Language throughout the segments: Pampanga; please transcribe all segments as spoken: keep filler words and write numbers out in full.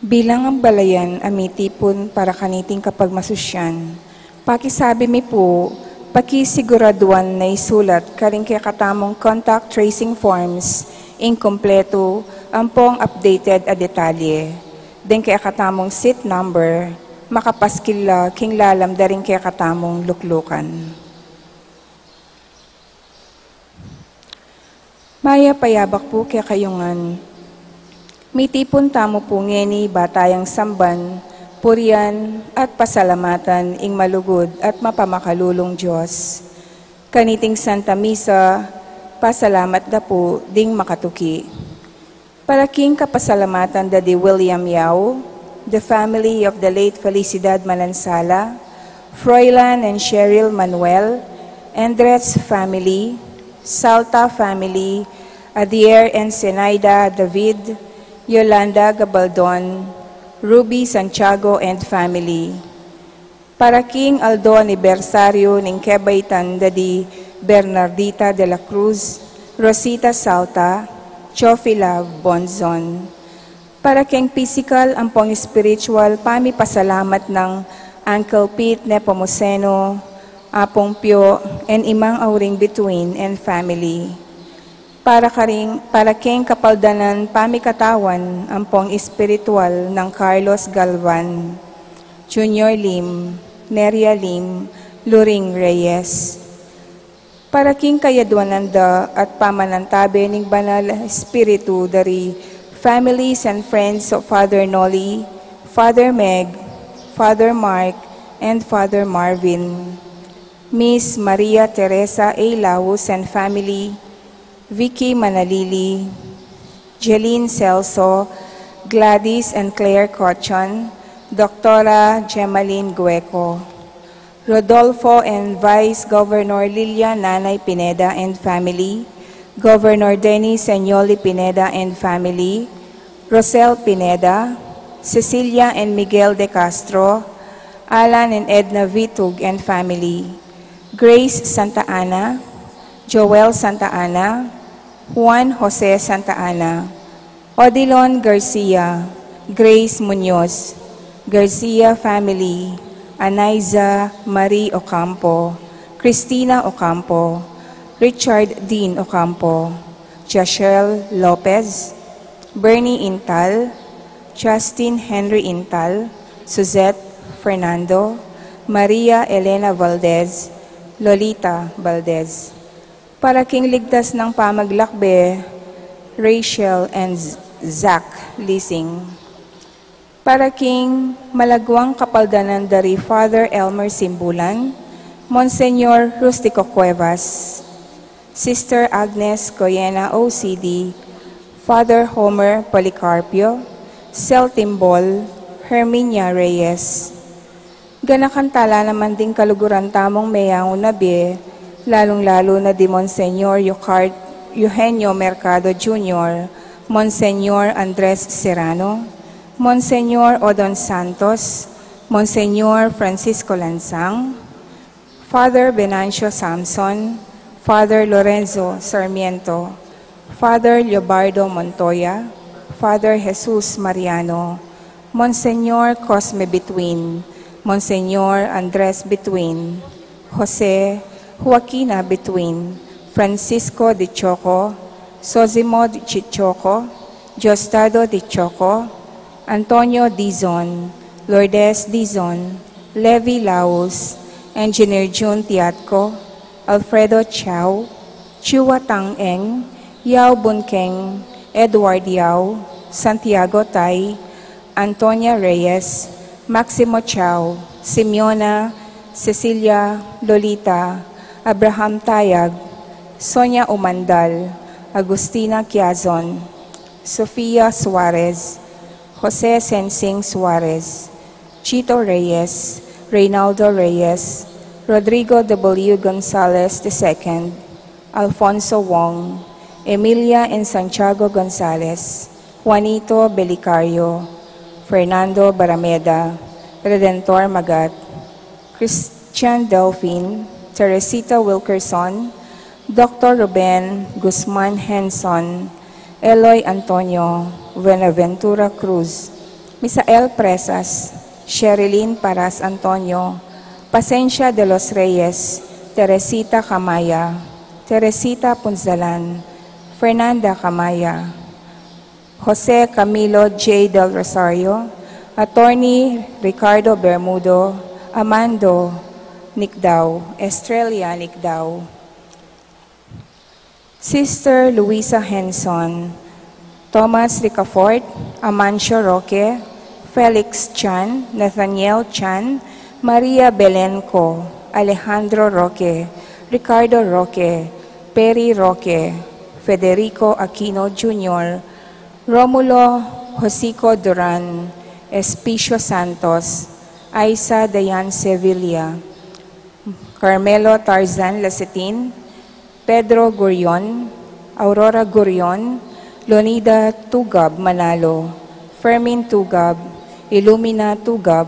Bilang ambalayan a mitipun para kaniting kapagmasusyan, pakisabi mi pu, pakisiguraduan na isulat karing kekatamung contact tracing forms ing kumpletu ampong updated a detalye, deng kekatamung seat number, makapaskil la king lalam da ring kekatamung luklukan. Mayap a yabak pu kekayu ngan. Mitipun tamu pu ngeni ba tayang samban, purian, at pasalamatan ing malugud at mapamakalulung Dios. Kaniting Santa Misa, pasalamat da pu ding makatuki. Para king kapasalamatan da di William Yao, the family of the late Felicidad Manansala, Froilan and Cheryl Manuel, Andres family, Salta family, Adier and Zenaida David, Yolanda Gabaldon, Ruby Santiago and family. Para king aldo anibersaryu ning kebaitan da di Bernardita de la Cruz, Rosita Salta, Chofi Love Bonzon. Para king pisikal ampong espiritual pamipasalamat nang Uncle Pete Nepomuceno, Apung Pio, and Imang Auring Bituin and family. Para karing, para king kapaldanan pamikatawan ampong espiritual nang Carlos Galvan, Junior Lim, Neria Lim, Luring Reyes. Para king kayadwanan da at pamanantabe ning Banal Espiritu da ri families and friends of Father Noli, Father Meg, Father Mark, and Father Marvin. Miss Maria Teresa A Laus and family, Vicky Manalili, Jeline Celso, Gladys and Claire Cochon, Doctora Gemaline Gueco, Rodolfo and Vice Governor Lilia Nanay Pineda and family, Governor Dennis and Yoli Pineda and family, Rosel Pineda, Cecilia and Miguel de Castro, Alan and Edna Vitug and family, Grace Santa Ana, Joel Santa Ana, Juan Jose Santa Ana, Odilon Garcia, Grace Muñoz, Garcia family, Anaiza Marie Ocampo, Christina Ocampo, Richard Dean Ocampo, Jashel Lopez, Bernie Intal, Justin Henry Intal, Suzette Fernando, Maria Elena Valdez, Lolita Valdez. Para king ligtas nang pamaglakbe, Rachel and Z-, Zach Lising. Para king malagwang kapaldanan da ri Father Elmer Simbulan, Monsignor Rustico Cuevas, Sister Agnes Goyena O C D, Father Homer Policarpio, Sel Timbol, Herminia Reyes. Ganakan tala naman ding kaluguran tamung meyangu na bie, lalung-lalu na di Monsignor Eucard-, Eugenio Mercado Junior, Monsignor Andres Serrano, Monsignor Odon Santos, Monsignor Francisco Lansang, Father Venancio Samson, Father Lorenzo Sarmiento, Father Leobardo Montoya, Father Jesus Mariano, Monsignor Cosme Bituin, Monsignor Andres Bituin, Jose Joaquina Bituin, Francisco de Choco, Sosimo de Chichoco, Diosdado de Choco, Antonio Dizon, Lourdes Dizon, Levi Laus, Engineer June Tiatco, Alfredo Chao, Chua Tang Eng, Yao Bun Keng, Edward Yao, Santiago Tai, Antonia Reyes, Maximo Chao, Simeona, Cecilia, Lolita, Abraham Tayag, Sonia Umandal, Agustina Quiazon, Sofia Suarez, Jose Sensing Suarez, Chito Reyes, Reynaldo Reyes, Rodrigo W. Gonzalez the second, Alfonso Wong, Emilia and Santiago Gonzalez, Juanito Belicario, Fernando Barameda, Redentor Magat, Christian Delfin, Teresita Wilkerson, Doctor Ruben Guzman Henson, Eloy Antonio, Buenaventura Cruz, Misael Presas, Sherilyn Paras Antonio, Pasencia de los Reyes, Teresita Camaya, Teresita Punzalan, Fernanda Camaya, Jose Camilo J. Del Rosario, Attorney Ricardo Bermudo, Amando Nicdao, Estrella Nicdao, Sister Luisa Henson, Thomas Ricafort, Amancio Roque, Felix Chan, Nathaniel Chan, Maria Belenco, Alejandro Roque, Ricardo Roque, Perry Roque, Federico Aquino Junior, Romulo Josico Duran, Espicio Santos, Aiza Dayan Sevilla, Carmelo Tarzan Lacetin, Pedro Gurion, Aurora Gurion, Leonida Tugab Manalo, Fermin Tugab, Ilumina Tugab,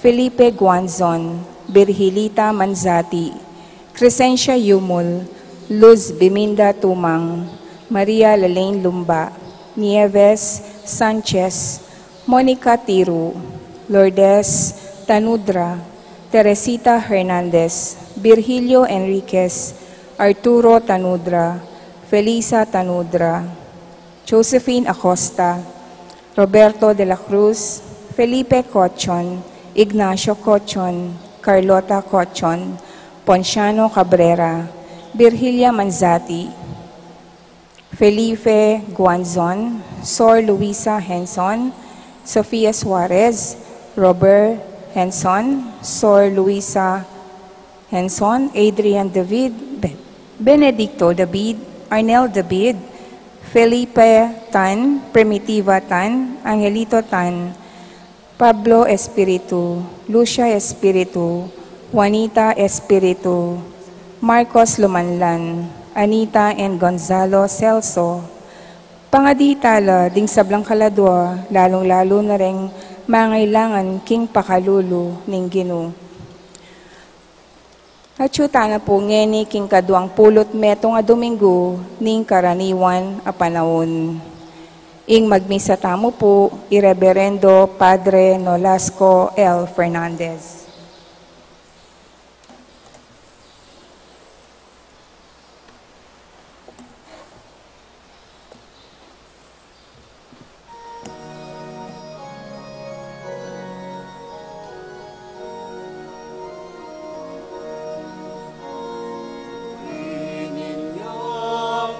Felipe Guanzon, Virgilita Manzati, Crescencia Yumul, Luz Biminda Tumang, Maria Lalaine Lumba, Nieves Sanchez, Monica Tiru, Lourdes Tanudra, Teresita Hernandez, Virgilio Enriquez, Arturo Tanudra, Felisa Tanudra, Josephine Acosta, Roberto de la Cruz, Felipe Cochon, Ignacio Cochon, Carlota Cochon, Ponciano Cabrera, Virgilia Manzati, Felipe Guanzon, Sor Luisa Henson, Sofia Suarez, Robert Henson, Sor Luisa Henson, Adrian David, Be-, Benedicto David, Arnel David, Felipe Tan, Primitiva Tan, Angelito Tan, Pablo Espiritu, Lucia Espiritu, Juanita Espiritu, Marcos Lumanlan, Anita and Gonzalo Celso. Pangadi tala ding sablang kaladua, lalung-lalu na reng mangailangan king pakalulu ning Ginu. Atyu tana pu ngeni king kaduang pulu't metung a Domingo ning karaniwan a panaun. Ing magmisa tamu pu, i Reberendo Padre Nolasco L. Fernandez. Purihin ing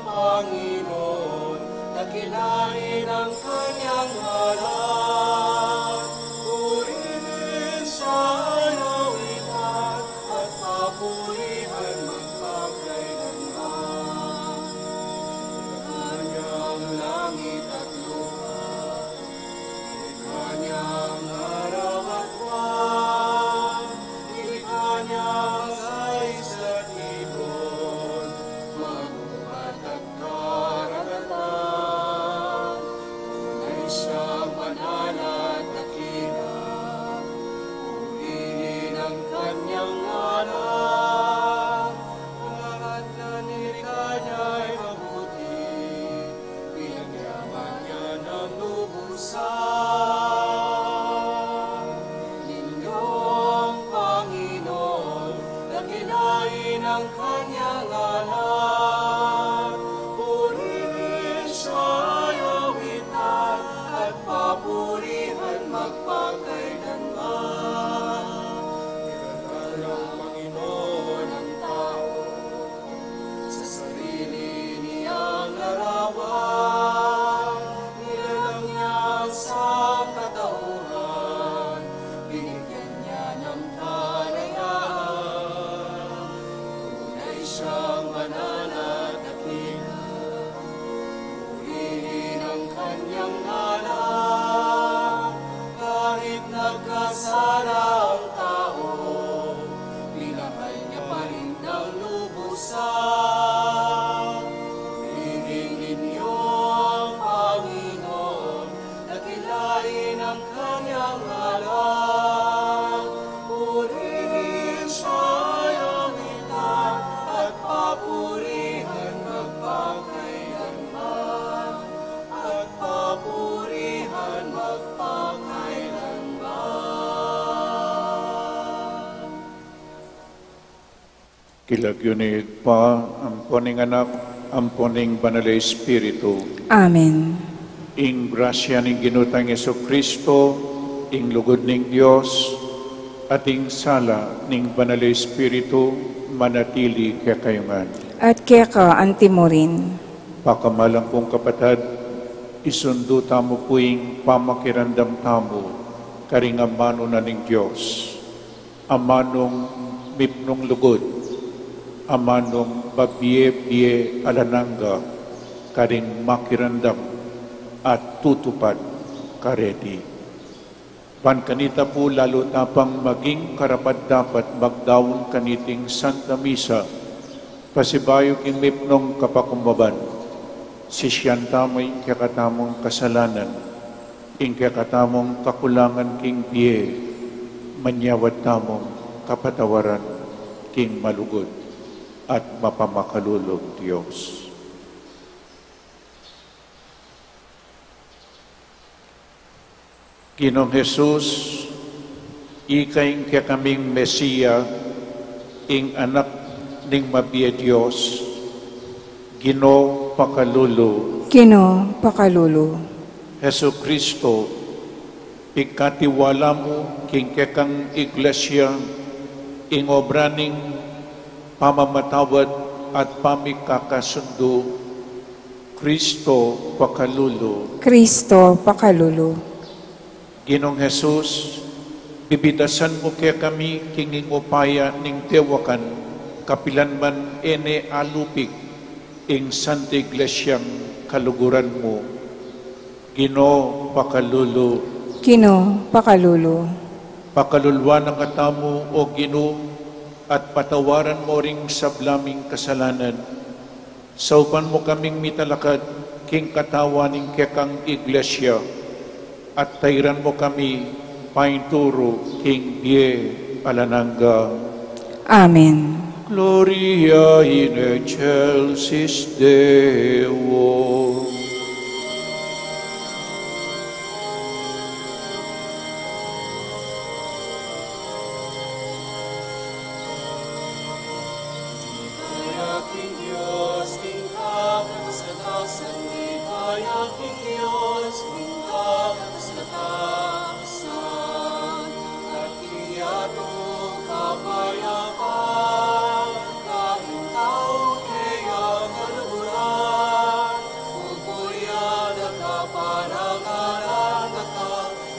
Panginoon, dakilain ang kanyang ngalan. Purihin siya sa kalangitan, at papurihan magpakailanman. Kanyang langit at lupa, kanyang araw at buwan, kanyang sais at ibon, magubat at karagatan, tunay siyang banal at dakila. Purihin ang kanyang ngalan. Ang lahat ng nilikha niya ay mabuti, pinagyaman niya ng lubusan. Inyong Panginoon, dakilain ang kanyang ngalan. Purihin siya sa kalangitan, at papurihan magpakailanman. Iraral ng Panginoon ang tao, King lagyu ning Ibpa, ampo ning Anak, ampo ning Banal a Espiritu. Amen. Ing grasya ning Ginu tang Jesucristo, ing lugud ning Dios, at ing sala ning Banal a Espiritu, manatili kekayu ngan. At keka antimurin. Pakamalan kung kapatad, isundu tamu pu ing pamakiramdam tamu karing amanu na ning Dios. Amanung mipnung lugud, amanung babie-bie alang angga, karing makiramdam at tutupad kareti. Ban kanita pu lalu ta pang maging karapat-dapat magdaun kaniting Santa Misa, pasibayu king mipnung kapakumbaban, sisian tamu ing kekatamung kasalanan, ing kekatamung kakulangan king bie, manyawad tamung kapatawaran king malugud at mapamakalulung Dios. Ginung Jesus, ika ing kekaming Mesia, ing Anak ning mabie Dios, Ginu pakalulu. Ginu pakalulu. Jesucristo, pigkatiwala mu king kekang Iglesia ing obra ning pamamatawad at pamikakasundu, Cristo pakalulu. Cristo pakalulu. Ginung Jesus, bibitasan mu kekami king ing upaya ning dewakan, kapilan man e ne alupig ing Santa Iglesiang kaluguran mu. Ginu pakalulu. Ginu pakalulu. Pakaluluan na katamu, O Ginu, at patawaran mu ring sabla ming kasalanan. Saupan mu kaming mitalakad king katawan ning kekang Iglesia, at tairan mu kami painturu king bie alang angga. Amen. Gloria in excelsis Deo.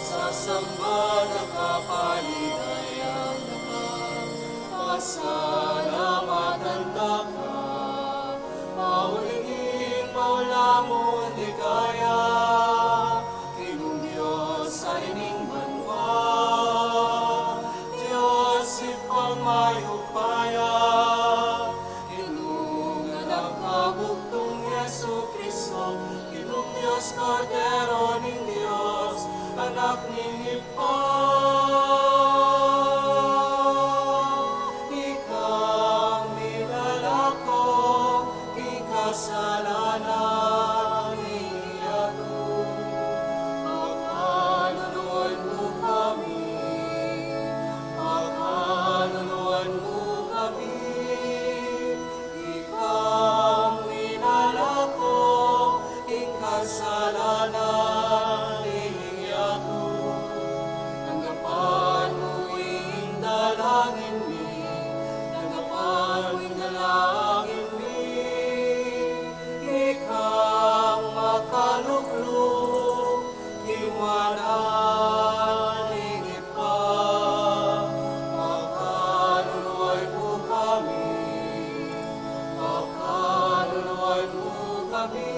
Sasamba na ka, paligayan na ka, pasalamatan da ka, mauling ing maulamun ligaya, Ginung Dios a Ibpang banua, Dios Ibpang mayupaya, Ginung Anak a bugtung, Jesucristo, Ginung Dios, Kordero ning Dios, Anak ning Ibpa. Ikang milalako king kasalanan ning yatu, pakaluluan mu kami, pakaluluan mu kami. Ikang milalako king kasalanan ning yatu, tanggapan mu ing dalangin mi, tanggapan mu ing dalangin mi. Ikang makalukluk king wanan ning Ibpa, pakaluluan mu kami, pakaluluan mu kami.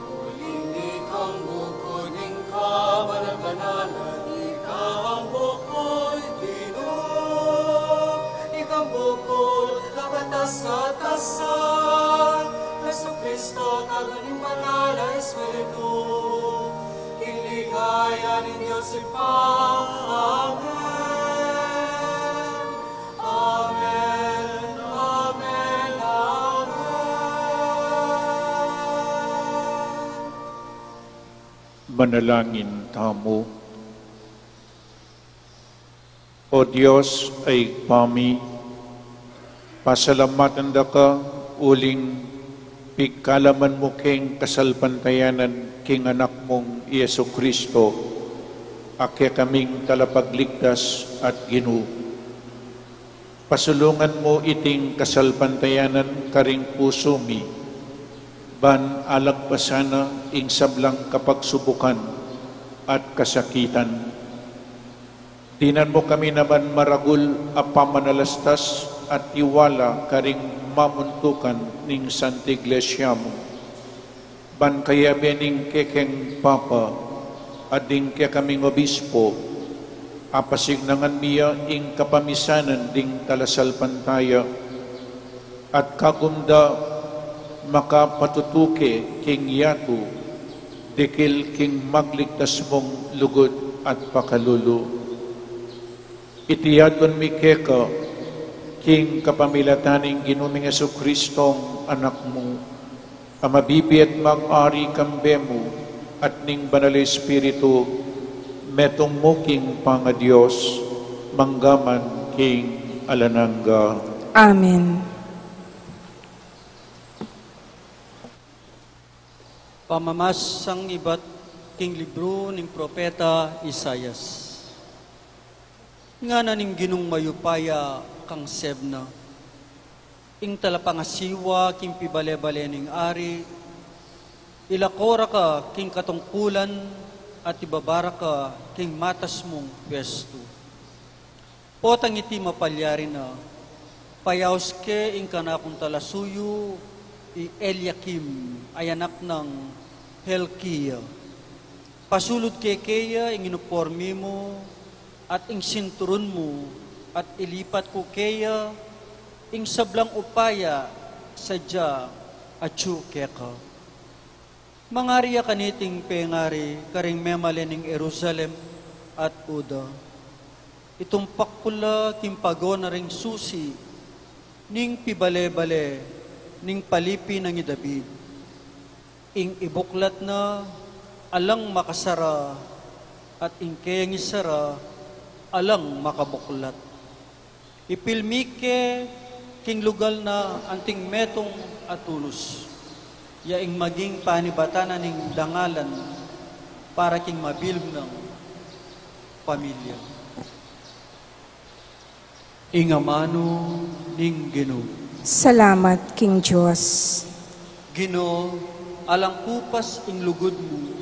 Uling ikang bukud ning kabanalan, ikang bukud, Ginu, ikang bukud, kabatasan, Jesucristo, kaluguran ning Banal a Espiritu, king ligaya ning Dios Ibpa. Amen. Amen, amen, amen. Manalangin tamu. O Dios a Ibpa mi, pasalamatan da ka uling pigkalaman mu keng kasalpantayanan king Anak mung i Jesucristo, a kekaming Talapagligtas at Ginu. Pasulungan mu iting kasalpantayanan karing pusu mi, ban alagpasan na ing sablang kapagsubukan at kasakitan. Dinan mu kami naman maragul a pamanalastas at tiwala karing mamuntukan ning Santa Iglesia mu. Ban kayabe ning kekeng Papa at ding kekaming Obispo, apasignangan mi ya ing kapamisanan ding talasalpantaya, at kagum da makapatutuke king yatu, dikil king magligtas mung lugud at pakalulu. Iti adwan mi keka, king kapamilatan ning Ginu ming Jesucristong Anak mu, a mabibie at mag-ari kambe mu at ning Banal a Espiritu, metung mu king pangaDios, mangga man king alang angga. Amen. Pamamasang ibat king libru ning propeta Isaias. Ngana ning Ginung mayupaya kang Sebna, ing talapangasiwa king pibale-bale ning ari, ilako ra ka king katungkulan at ibaba ra ka king matas mung pwestu. Potang iti mapalyari na, payaus ke ing kanakung talasuyu, i Eliakim, a anak nang Hilkia. Pasulud ke keya ing inupormi mu, at ing sinturun mu, at ilipat ku keya ing sablang upaya sadya atyu keka. Mangari ya kaniting pengari karing memalen ning Jerusalem at Juda. Itumpak ku la king pago na ring susi ning pibale-bale ning palipi nang i David. Ing ibuklat na alang makasara, at ing keyang isara alang makabuklat. Ipilmi ke king lugal na anting metung a tulus, ya ing maging panibatan na ning dangalan para king mabilug nang pamilya. Ing amanu ning Ginu. Salamat king Dios. Ginu, alang kupas ing lugud mu,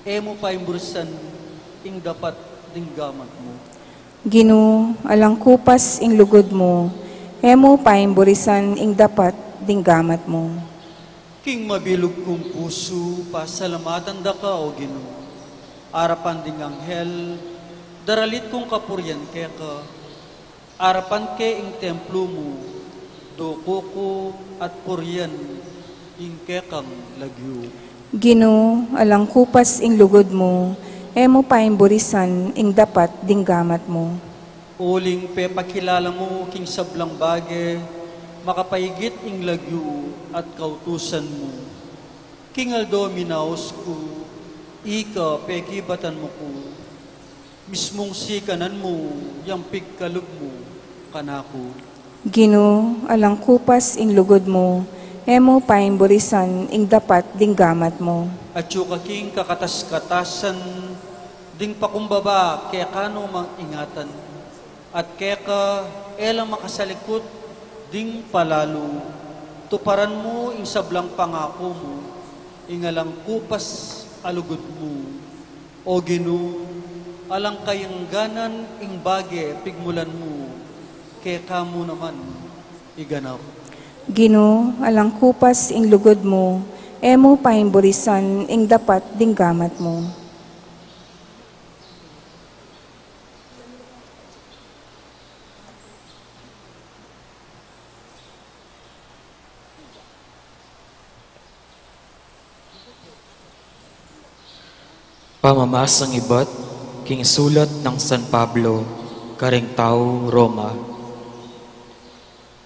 e mu paimburisan ing dapat ding gamat mu. Ginu, alang kupas ing lugud mu, e mu paimburisan ing dapat ding gamat mu. King mabilug kung pusu, pasalamatan da ka, O Ginu. Arapan ding anghel, daralit kung kapurian keka. Arapan ke ing templu mu, duku ku at purian ing kekang lagyu. Ginu, alang kupas ing lugud mu, e mu paimburisan ing dapat ding gamat mu. Uling pepakilala mu king sablang bage, makapaigit ing lagyu at kautusan mu. King aldo minaus ku, ika pekibatan mu ku, mismung sikanan mu yang pigkalub mu kanaku. Ginu, alang kupas ing lugud mu, e mu paimburisan ing dapat ding gamat mu. Atyu ka king kakatas-katasan ding pakumbaba kekanu mang ingatan. At keka e la makasalikut ding palalu, tuparan mu ing sablang pangaku mu, ing alang kupas a lugud mu. O Ginu, alang kayangganan ing bage pigmulan mu, keka mu naman iganap. Ginu, alang kupas ing lugud mu, e mu paimburisan ing dapat ding gamat mu. Pamamasang ibat king sulat nang San Pablo karing tau Roma.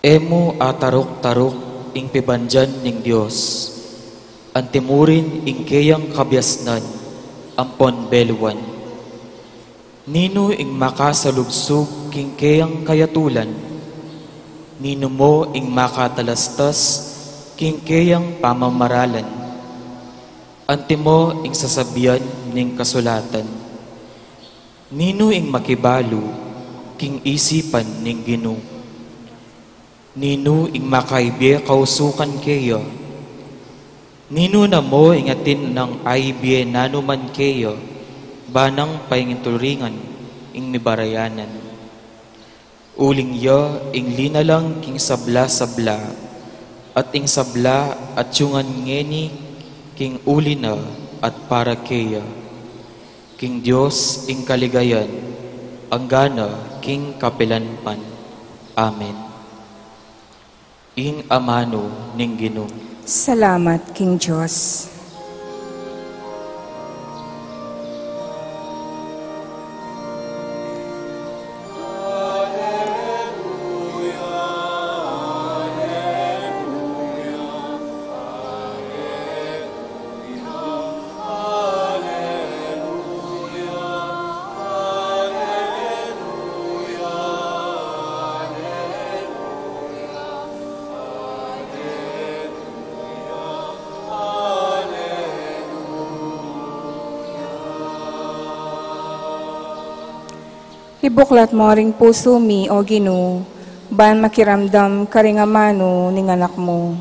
E mu ataruk-taruk ing pibandian ning Dios, anti murin ing keyang kabiasnan ampon beluan. Ninu ing makasalugsug king keyang kayatulan? Ninu mu ing makatalastas king keyang pamamaralan? Antimo ing sasabian ning kasulatan. Ninu ing makibalu king isipan ning Ginu? Ninu ing makaibie kausukan keya? Ninu na mu ing atin nang aibie nanuman keya, ba nang painturingan ing mibarayanan? Uling ya ing linalang king sabla-sabla, at ing sabla atyungan ngeni king uli na at para keya. King Dios ing kaligayan, anggana king kapilan man. Amen. Ing amanu ning Ginu. Salamat king Dios. Ibuklat mu ring pusu mi, O Ginu, ban makiramdam karing amanu ning anak mu.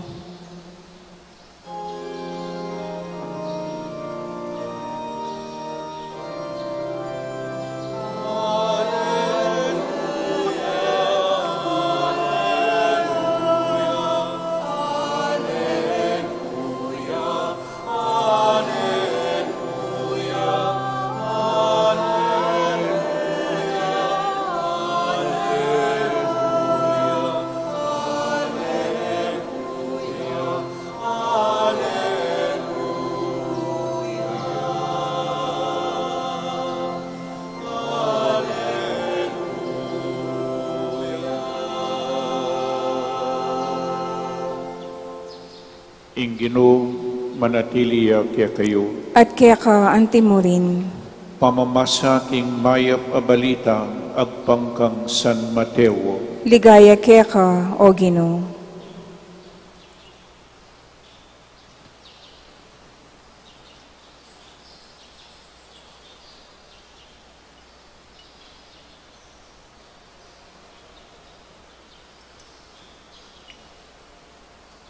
Ing Ginu manatili ya kekayu. At keka antimurin. Pamamasa king mayap a balita agpang kang San Mateo. Ligaya keka, O Ginu.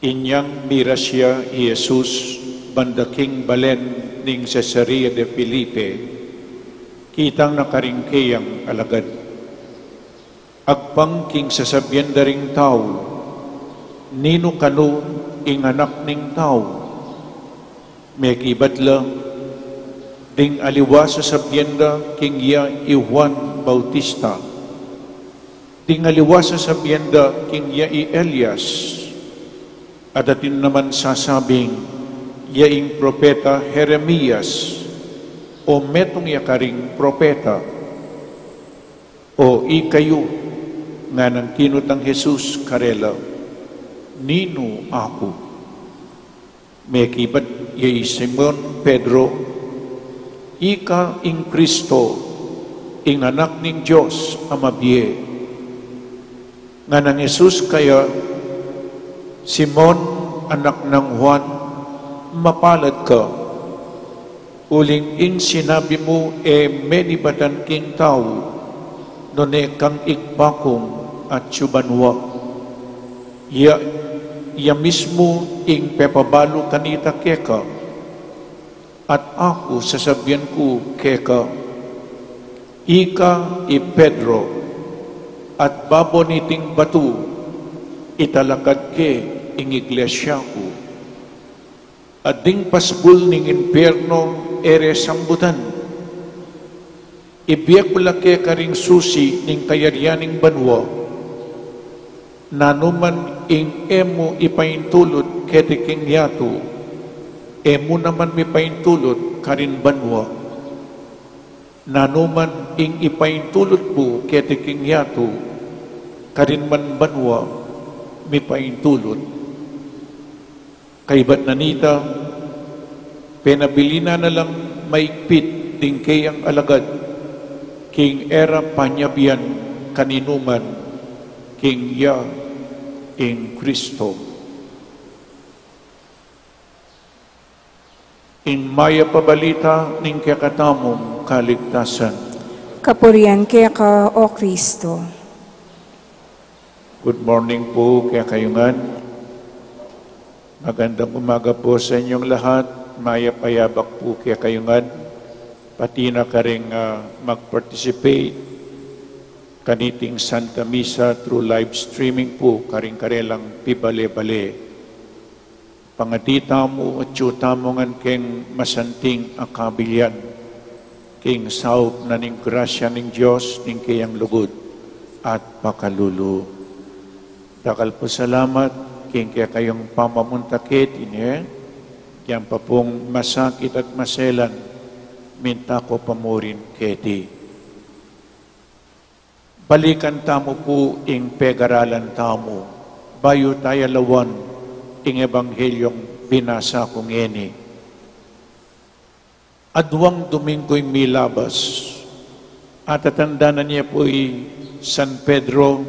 Inyang miras ya i Jesus banda king balen ning Cesarea de Felipe, kitang na karing keyang alagad. Agpang king sasabian da ring tau, "Ninu kanu ing Anak ning Tau?" Mekibat la, "Ding aliwa sasabian da king iya i Juan Bautista, ding aliwa sasabian da king iya i Elias, at atin naman sasabing iya ing propeta Jeremias, o metung ya karing propeta." "O ikayu," nganang kinutang Jesus karela, "ninu aku?" Mekibat ya i Simon Pedro, "Ika ing Kristo, ing Anak ning Dios a mabie." Nganang Jesus kaya, "Simon, anak nang Juan, mapalad ka. Uling ing sinabi mu e menibatan king tau, nune kang Ibpa kung atsu banua. Iya, iya mismu ing pepabalu kanita keka. At aku sasabian ku keka, ika i Pedro, at babo niting batu, italakad ke ing iglesia ku. At ding pasbul ning impierno e re sambutan. Ibie ku la keka ring susi ning kayarian ning banua. Nanuman ing e mu ipaintulut keti king yatu, e mu naman mipaintulut karin banua. Nanuman ing ipaintulut mu keti king yatu, karin man banua mipaintulut." Kaybat na nita, penabilin na na lang maigpit ding keyang alagad, King e ra panyabian kaninuman, king ya ing Kristo. Ing mayap a balita ning kekatamung kaligtasan. Kapurian keka, O Kristo. Good morning po kekayu ngan. Magandang umaga po sa inyong lahat. Mayap a yabak po kekayu ngan, pati na karing, ah, mag-participate kaniting Santa Misa through live streaming po karing karelang pibale-bale. Pangadi tamu, atyu tamu ngan keng masanting a kabilian, king saup na ning grasya ning Dios ning keyang lugud at pakalulu. Dakal pu salamat king kekayung pamamunta keti ne, yang pa pung masakit at maselan, minta ku pa murin keti. Balikan tamu pu ing pegaralan tamu, bayu taya lawan ing ebanghelyung binasa ku ngeni. Aduang Domingo ing milabas, atatandanan ye pu i San Pedro,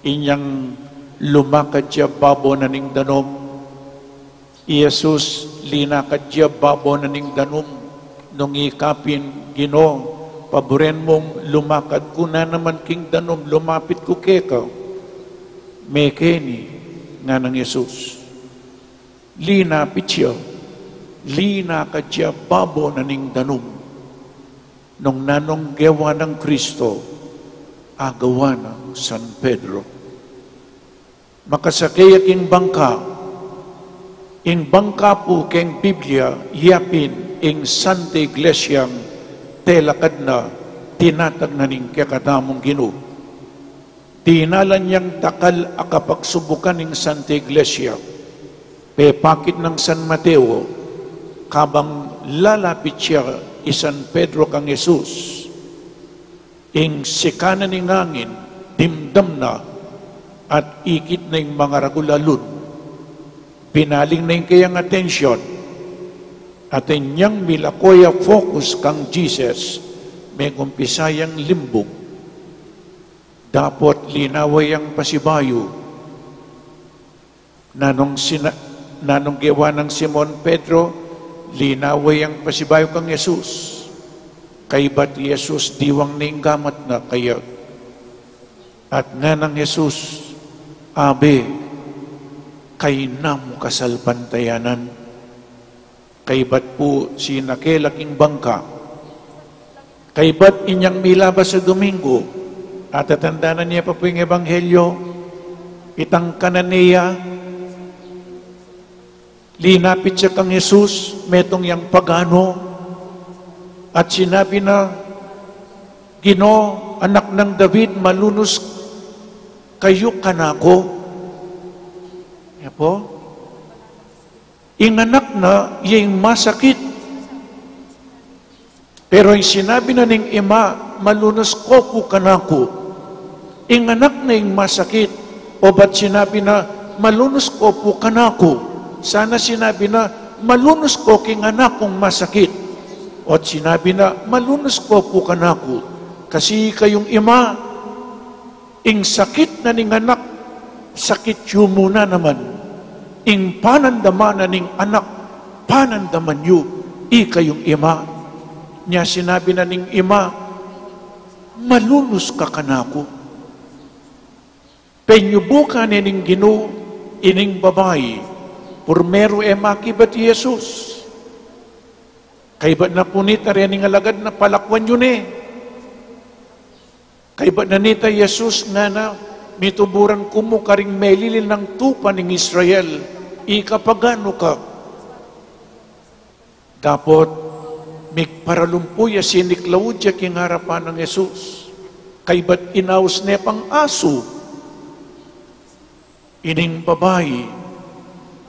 inyang lumakad ya babo na ning danum. I Jesus, linakad ya babo na ning danum, nung ikapin, Ginu, paburen mung lumakad ku na naman king danum, lumapit ku keka. Mekeni, nganang Jesus. Linapit ya, linakad ya babo na ning danum. Nung nanung gewa nang Kristo, agawa nang San Pedro. Makasake ya king bangka. Ing bangka pu keng Biblia, yapin ing Santa Iglesiang telakad na, tinatag na ning kekatamung Ginu. Dinalan yang dakal a kapagsubukan ing Santa Iglesia. Pepakit nang San Mateo, kabang lalapit ya i San Pedro kang Jesus, ing sikanan ning angin, dimdam na, at ikit na ing mangaragul a lun. Binaling na ing keyang atensyon, at inyang milako ya focus kang Jesus, megumpisa yang limbung. Dapot linawa yang pasibayu. Nanung sina-, nanung gewa nang Simon Pedro, linawa yang pasibayu kang Jesus. Kaybat i Jesus, diwang ning gamat na kaya. At nganang Jesus, Abe, kayna mu kasalpantayanan. Kaybat pu sinake la king bangka. Kaybat inyang milabas a Domingo, atatandanan ye pa pu ing ebanghelyo, itang Cananea, linapit ya kang Jesus, metung yang pagano, at sinabi na, Ginu, anak nang David, malunus ka yu kanaku. Yan pu. Ing anak na, ya ing masakit. Pero ing sinabi na ning ima, malunus ko pu kanaku. Ing anak na ing masakit, obat sinabi na, malunus ko pu kanaku. Sana sinabi na, malunus ko king anak kung masakit. Ot sinabi na, malunus ko pu kanaku. Kasi kayung ima, ing sakit na ning anak, sakit yu mu na naman. Ing panandaman na ning anak, panandaman yu, ikayung ima. Nya sinabi na ning ima, malunus ka kanaku. Penyubukan ne ning Ginu ining babai, purmeru e makibat i Jesus. Kaybat na pu nita rening alagad na, palakwan yu ne. Kaybat na nita i Jesus, ngana, mituburan ku mu karing melilin nang tupa ning Israel, ika paganu ka. Dapot migparalumpu ya, siniklaud ya king arapan nang Jesus. Kaybat inaus ne pang asu. Ining babai,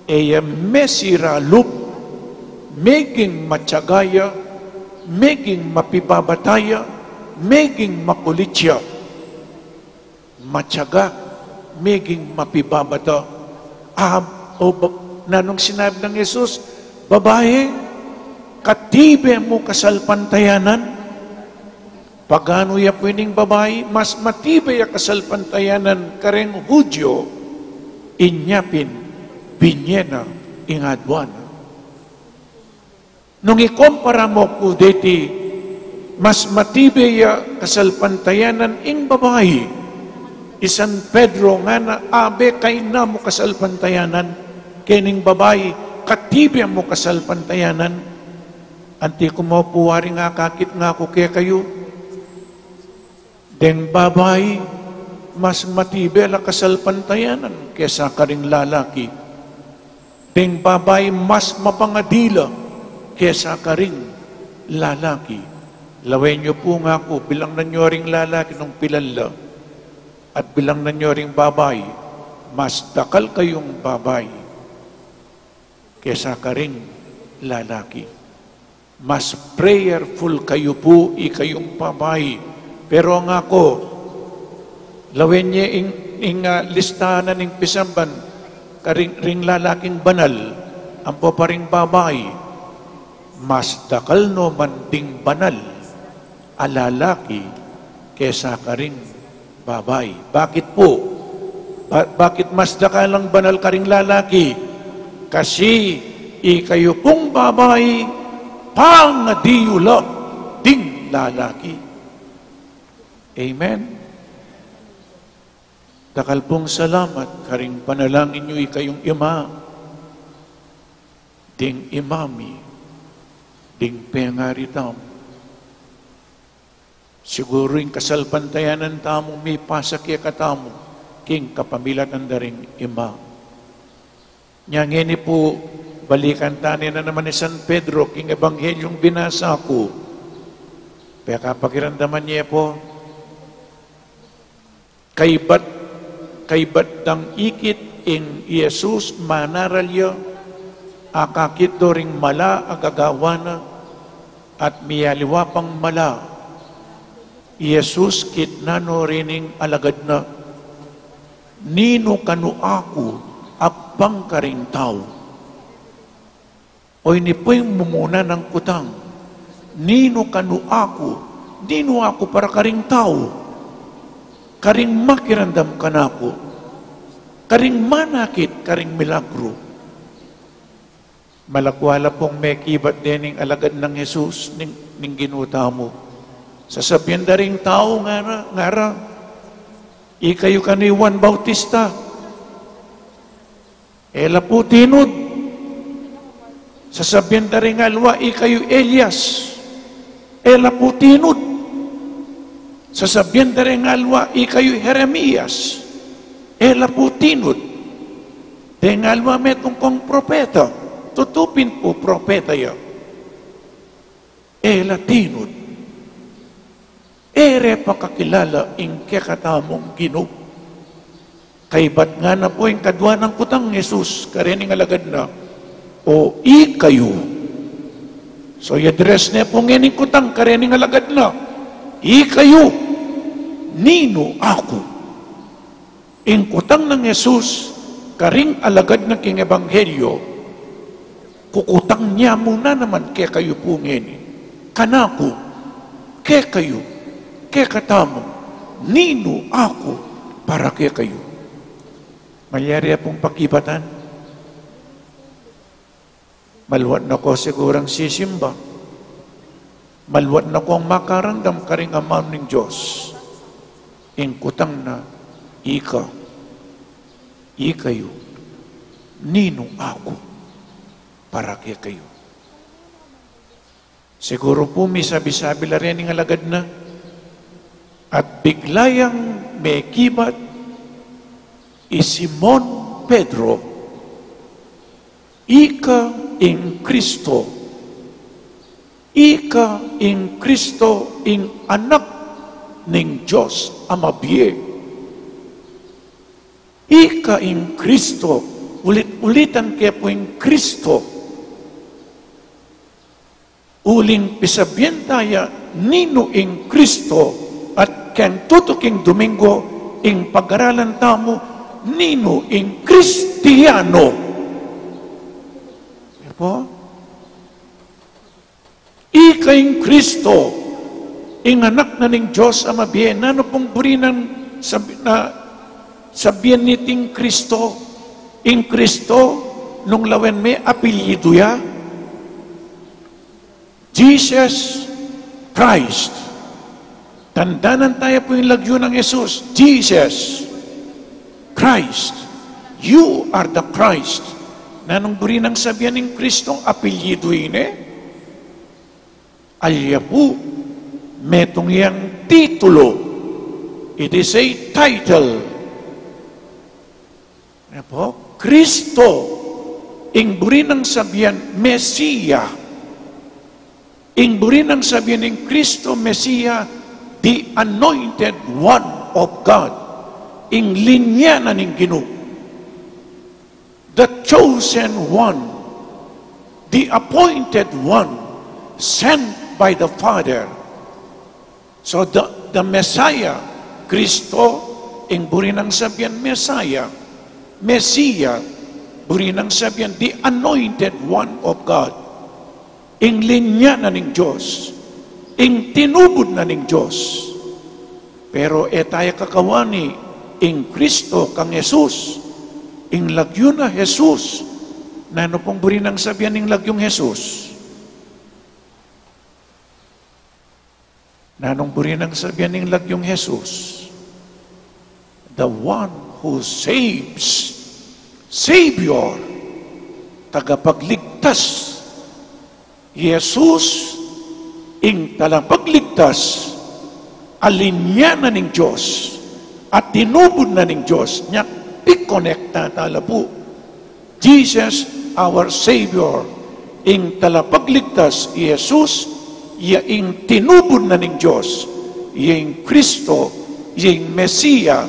e ya mesira lub, meging matiaga ya, meging mapibabata ya, meging makulit ya. Matiaga, meging mapibabata. Ah, o ba-, nanung sinabi nang Jesus, Babai, katibe mu kasalpantayanan? Paganu ya pu ining babai? Mas matibe ya kasalpantayanan kareng Hudyo, inya pin binye na ing adwan. Nung ikumpara mu pu deti, mas matibe ya kasalpantayanan ing babai. I San Pedro ngana, abe kayna mu kasalpantayanan, kening babai, katibe mu kasalpantayanan. Anti ku mu pu waring akakit nga ku kekayu, deng babai, mas matibe la kasalpantayanan kesa karing lalaki. Deng babai, mas mapangadi la kesa karing lalaki. Lawen yu pu nga ku, bilangnan yu ring lalaki nung pilan la, at bilangnan yu ring babai, mas dakal kayung babai kesa karing lalaki. Mas prayerful kayu pu ikayung babai. Pero nga ku, lawen ye ing, ing, ah, listahan ning pisamban, karing, ring lalaking banal, ampo pa ring babai, mas dakal no man ding banal a lalaki kesa karing babai. Bakit pu? Ba-, bakit mas dakal ang banal karing lalaki? Kasi ikayu pung babai, pangadi yu la ding lalaki. Amen. Dakal pung salamat karing panalangin yu ikayung ima, ding ima mi, ding pengari tamu. Siguru ing kasalpantayanan tamu mipasa kekatamu king kapamilatan da ring ima. Nya ngeni pu, balikan ta ne na naman i San Pedro king Ebanghelyung binasa ku. Pekapakiramdaman ye pu. Kaybat, kaybat dang ikit ing Jesus manaral ya, akakit do ring mala a gagawa na, at miyaliwa pang mala. I Jesus kitnan no rening alagad na, "Ninu kanu aku agpang karing tau?" O ini pu ing mumuna nang kutang, "Ninu kanu aku? Ninu aku para karing tau? Karing makiramdam kanaku, karing manakit karing milagru?" Malakwa la pung mekibat dening alagad nang Jesus, ning, ning Ginu tamu. Sasabian da ring tau, ngara, ngara, "Ikayu kanu i Juan Bautista?" E la pu tinud. Sasabian da ring aliwa, "Ikayu Elias?" E la pu tinud. Sasabian da ring aliwa, "Ikayu Jeremias?" E la pu tinud. Deng aliwa, "Metung kang propeta?" Tutu pin pu propeta ya. E la tinud. E re pakakilala ing kekatamung Ginu. Kaybat ngana pu ing kadua nang kutang Jesus karening alagad na, "O ikayu?" So, i-address ne pu ngeni ing kutang karening alagad na, "Ikayu, ninu aku?" Ing kutang nang Jesus karing alagad na king ebanghelyo, kukutang ne mu na naman kekayu pu ngeni, kanaku, kekayu, kekatamu, "Ninu aku para kekayu?" Malyari ya pung pakibatan. Maluat na ko sigurang sisimba. Maluat na kong makaramdam karing amanu ning Dios. Ing kutang na, "Ika, ikayu, ninu aku para kekayu?" Siguru pu misabi-sabi la rening alagad na, at bigla yang mekibat i Simon Pedro, "Ika ing Kristo. Ika ing Kristo, ing Anak ning Dios a mabie. Ika ing Kristo." Ulit-ulitan ke pu ing Kristo. Uling pisabian taya ninu ing Kristo, at keng tutuking Domingo, ing pag-aralan tamu, ninu ing Kristiano. Ika ing Kristo, Ing Anak na ning Dios a mabie, nanu pung buri nang sabi-, na, sabian niting Kristo? Ing Kristo, nung lawen me, apelyidu ya. Jesus Christ. Tandanan taya pu ing lagyu nang Jesus. Jesus Christ. You are the Christ. Nanung buri nang sabian ning Kristo, apelyidu ine? Alya pu, metung yang titulo. It is a title. Kristo, ing buri nang sabian Mesia. Ing buri nang sabian ning Kristo Mesia, the anointed one of God. Ing linya na ning Ginu. The chosen one, the appointed one, sent by the Father. So the, the Messiah, Kristo, ing buri nang sabian Messiah, Mesia, buri nang sabian the anointed one of God. Ing linya na ning Dios, ing tinubud na ning Dios. Pero e taya kakawani ing Kristo kang Jesus, ing lagyu na Jesus. Nanu pung buri nang sabian ning lagyung Jesus? Nanung buri nang sabian ning lagyung Jesus? The one who saves, Savior, tagapagligtas. Jesus, ing talapagligtas, a linya na ning Dios, a tinubud na ning Dios, nya pikonekta tala pu. Jesus, our Savior, ing talapagligtas, Jesus, ya ing tinubud na ning Dios, ya ing Kristo, ya ing Mesia,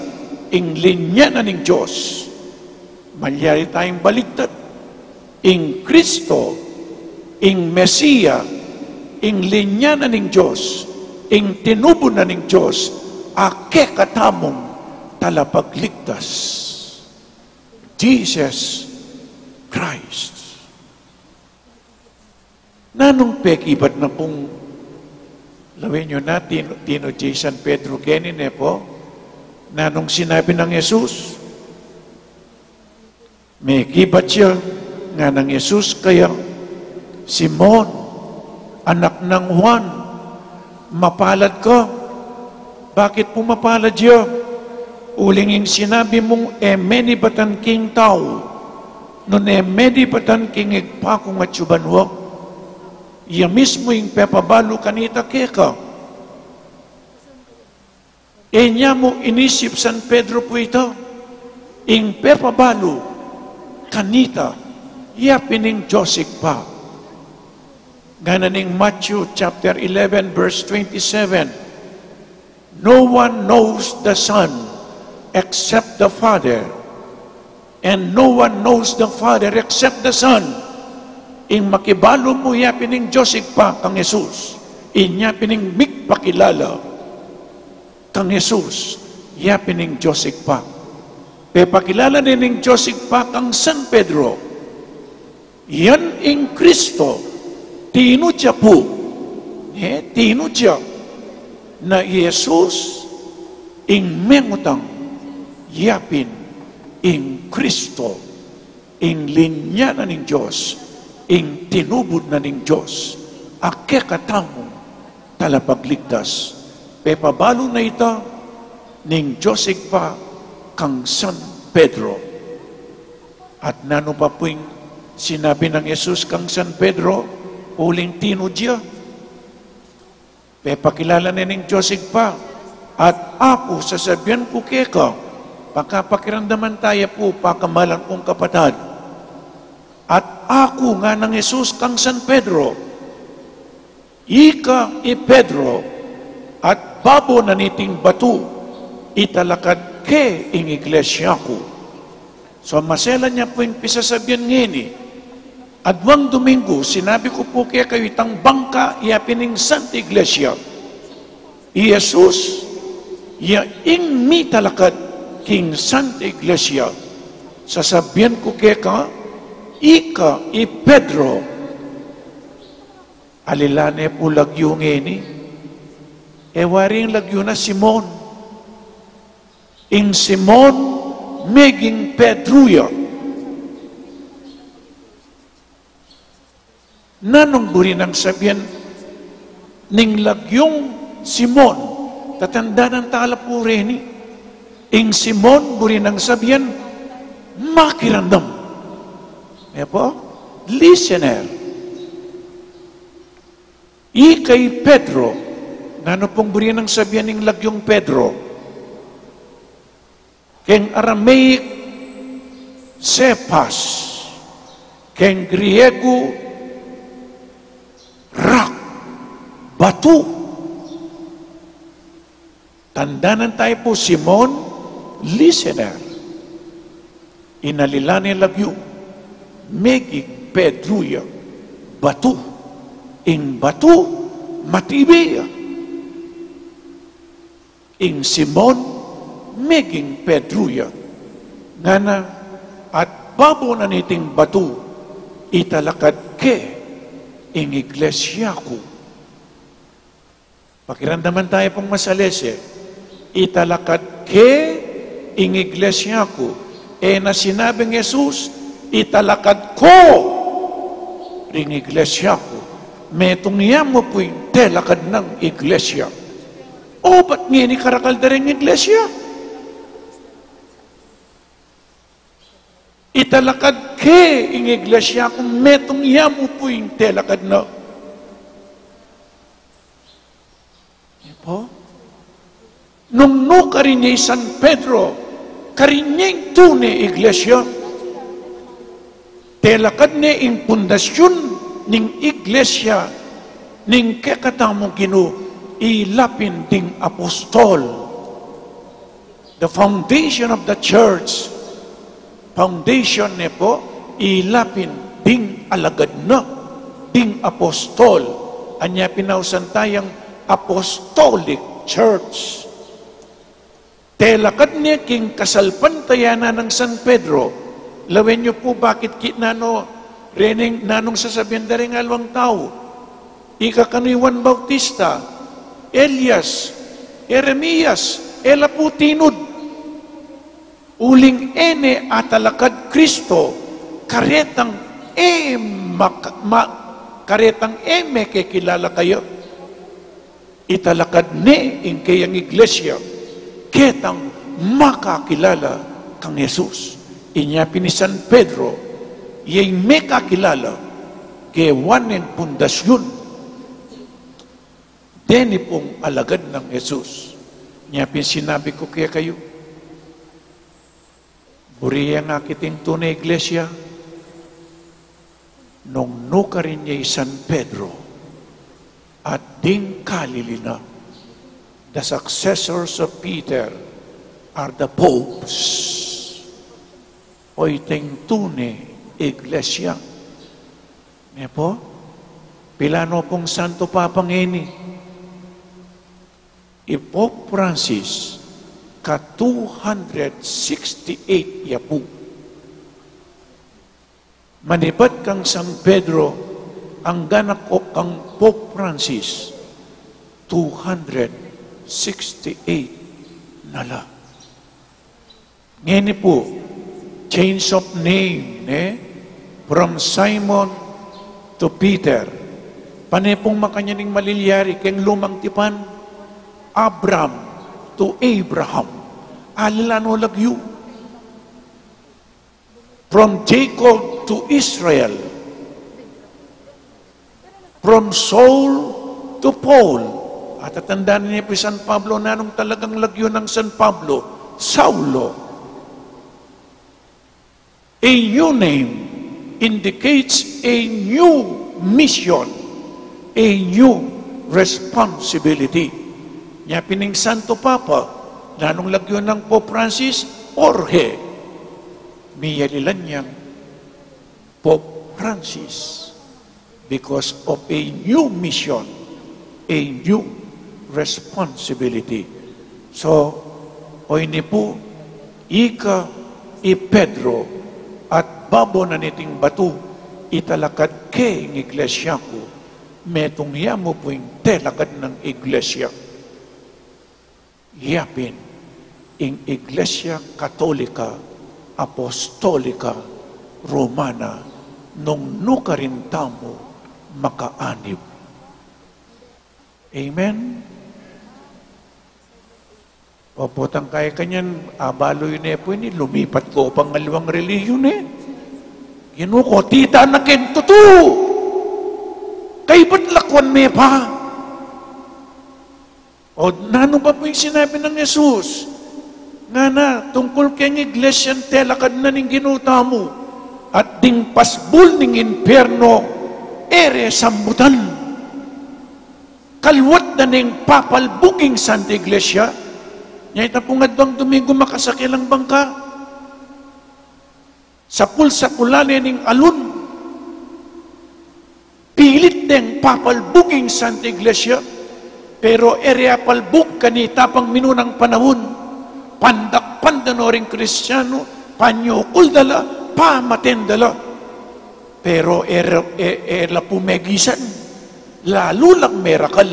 ing linya na ning Dios. Malyari tayang baligtad, ing Kristo, ing Mesia, ing linya na ning Dios, ing tinubud na ning Dios, a kekatamung talapagligtas. Jesus Christ. Nanung pekibat na pung, lawen yu na, tinu, tinu i San Pedro keni, ne pu? Nanung sinabi nang Jesus? Mekibat ya, ngana nang Jesus kaya, Simon, anak nang Juan, mapalad ka. Bakit pu mapalad ya? Uling ing sinabi mung e menibatan king tau, nune menibatan king Ibpa kung atsu banua. Iya mismu ing pepabalu kanita keka. E nya mu inisip San Pedro pu ita, ing pepabalu kanita, ya pin ing Dios Ibpa. Ngana ning Matthew chapter eleven, verse twenty-seven, "No one knows the Son except the Father, and no one knows the Father except the Son." Ing makibalu mu, ya pin ing Dios Ibpa kang Jesus. Inya pin ing migpakilala kang Jesus, ya pin ing Dios Ibpa. Pepakilala ne ning Dios Ibpa kang San Pedro. Yan ing Kristo, tinu ya pu. E, tinu ya. Na i Jesus, ing mengutang, ya pin ing Kristo, ing linya na ning Dios, ing tinubud na ning Dios, a kekatamung talapagligtas. Pepabalu na ita ning Dios Ibpa kang San Pedro. At nanu pa pu ing sinabi nang Jesus kang San Pedro, uling tinu ya? Pepakilala ne ning Dios Ibpa, "At aku, sasabian ku keka," pakapakiramdaman taya pu, pakamalan kung kapatad. "At aku," ngana nang Jesus kang San Pedro, "ika i Pedro, at babo na niting batu, italakad ke ing iglesia ku." So, maselan ya pu ing pisasabian ngeni. Aduang Domingo, sinabi ku pu kekayu, itang bangka, ya pin ing Santa Iglesia. I Jesus, ya ing mitalakad king Santa Iglesia. Sasabian ku keka, ika i Pedro. Alila ne pu lagyu ngeni. E wari ing lagyu na Simon. Ing Simon, meging Pedro ya. Nanung buri nang sabian ning lagyung Simon? Tatandanan tala pu reni. Ing Simon, buri nang sabian, makiramdam. E pu? Listener. Ika i Pedro. Nanu pung buri nang sabian ning lagyung Pedro? Keng Aramaic, Cephas. Keng Griego, rock, batu. Tandanan taya pu, Simon, listener. Inalilan ne lagyu, meging Pedro ya, batu. Ing batu, matibe ya. Ing Simon, meging Pedro ya. Ngana, at babo na niting batu, italakad ke ing iglesia ku. Pakiramdaman taya pung masalese. Italakad ke ing iglesia ku. E na sinabing Jesus, italakad ko ring iglesia ku. Metung ya mu pu ing telakad nang iglesia. O, bat ngeni karakal da ring iglesia? Italakad ke ing iglesia ku, metung ya mu pu ing telakad na. E pu? Nung nu karin ya i San Pedro, karin ya ing tune iglesia. Telakad ne ing pundasyun ning iglesia ning kekatamung Ginu, ilapin ding apostol. The foundation of the church. Foundation ne pu, ilapin ding alagad na, ding apostol. Anya pin ausan tayang apostolic church. Telakad ne king kasalpantayanan nang San Pedro. Lawen yu pu bakit ki-, nanu, rening, nanung sasabian da ring aliwang tau. Ika kanu i Juan Bautista, Elias, Jeremias, e la pu tinud. Uling e ne atalakad Kristo, karetang e mak-, ma-, karetang e mekekilala kaya. Italakad ne ing keyang iglesia, ketang makakilala kang Jesus. Inya pin i San Pedro, ya ing mekakilala, gewa neng pundasyun. Deni pung alagad nang Jesus. Nya pin sinabi ku kekayu, buri ye nang akit ing tune iglesia, nung nu karin ya i San Pedro, at ding kalili na, the successors of Peter are the popes. O, ita ing tune iglesia. Ne pu? Pila no pung Santo Papa ngeni? I Pope Francis, ka two hundred sixty-eight ya pu. Manibat kang San Pedro, anggang na ko kang Pope Francis, two hundred sixty-eight na la. Ngeni pu, change of name, ne? From Simon to Peter. Pane pung makanyan ing malilyari keng Lumang Tipan? Abram to Abraham. Aliwa no lagyu. From Jacob to Israel. From Saul to Paul. At tatandanan ye pu i San Pablo, nanung talagang lagyu nang San Pablo, Saulo. A new name indicates a new mission, a new responsibility. Nya pin ing Santo Papa, nanung lagyu nang Pope Francis? Jorge. Miyalilan yang Pope Francis because of a new mission, a new responsibility. So, o ini pu, ika i Pedro, at babo na niting batu, italakad ke ing iglesia ku, metung ya mu pu ing telakad nang iglesia. Yapin ing Iglesia Katolika Apostolika Romana, nung nu karin tamu makaanib. Amen? Opo, tangkay kanyan, abalu yu ne pu ini, lumipat ko pang aliwang relihiyon e. Ginu ko, tita na ken tutu. Kaybat lakwan me pa. O, nanu pa pu ing sinabi nang Jesus? Ngana, tungkul keng iglesia, telakad na ning Ginu tamu, at ding pasbul ning impierno, e re sambutan. Kaluat da neng papalbug ing Santa Iglesia. Nya ita pung adwang Domingo, makasake lang bangka. Sapul-sapul la ne ning alun. Pilit deng papalbug ing Santa Iglesia, pero e re apalbug kanita pang minunang panaun. Pandakpan da no ring Kristiano, panyukul da la, pamaten da la. Pero e re, e, e la pu megisan, lalu lang merakal.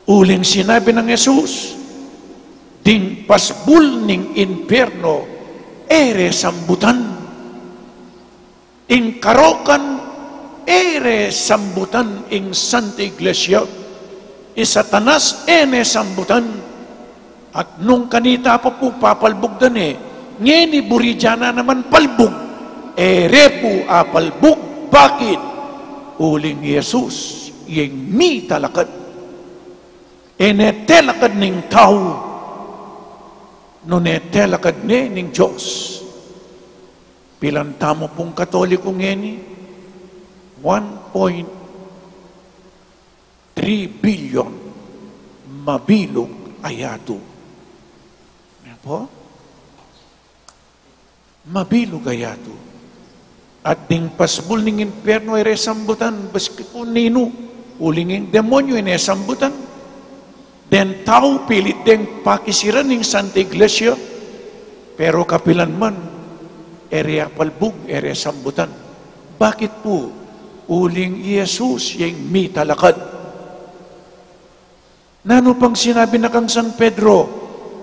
Uling sinabi nang Jesus, ding pasbul ning impierno, e re sambutan. Ing karokan, e re sambutan ing Santa Iglesia. I Satanas, e ne sambutan. At nung kanita pa pu, papalbug da ne, ngeni buri da na naman palbug, e re pu apalbug. Bakit? Uling i Jesus, ing mitalakad. E ne telakad ning tau, nune telakad ne ning Dios. Pilan tamu pung Katoliko ngeni? One point three billion. Mabilug a yatu. Amen po? Mabilug a yatu. At ding pasbul ning impierno e re sambutan, maski pu ninu, uling ing demonyo e ne sambutan. Deng tau pilit deng pakisiran ing Santa Iglesia, pero kapilan man, e re apalbug, e re sambutan. Bakit pu? Uling i Jesus ya ing mitalakad. Nanu pang sinabi na kang San Pedro?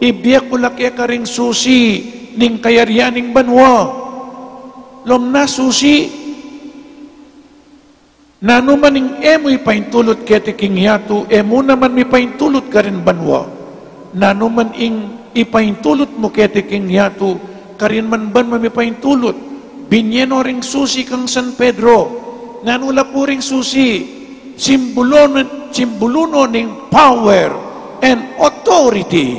Ibie ku la keka ring susi ning kayarian ning banua. Lom na susi. Nanu man ing e mu ipaintulut keti king yatu, e mu naman mipaintulut karin banua. Nanu man ing ipaintulut mu keti king yatu, karin man banua mipaintulut. Binie no ring susi kang San Pedro. Nanu la pu ring susi? Simbulu no, simbulu no ning power and authority.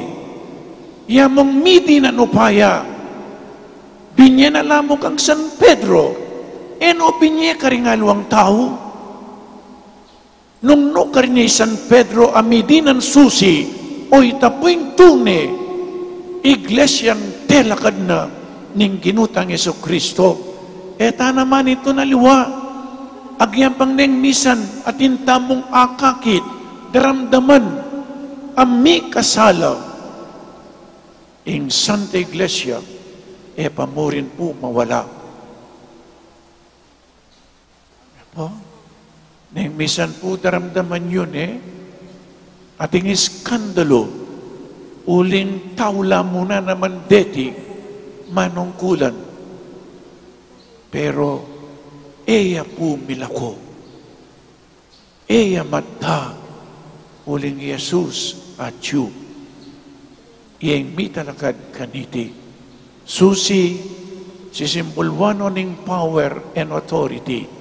Ya mung midinan upaya, binie na la mu kang San Pedro, e no binie karing aliwang tau. Nung nu karin i San Pedro a midinan susi, o ita pu ing tune iglesiang telakad na ning Ginu tang Jesucristo. E ta na manitu na liwa, agyang pang neng misan atin tamung akakit, daramdaman a mikasala ing Santa Iglesia, e pa mu rin pu mawala. Po? Neng misan pu daramdaman yu ne, ating iskandalu, uling tau la mu na naman deti manungkulan. Pero e ya pu milako. E ya matta, uling i Jesus atyu. Iya ing mitalakad kaniti. Susi, sisimbuluan no ning power and authority.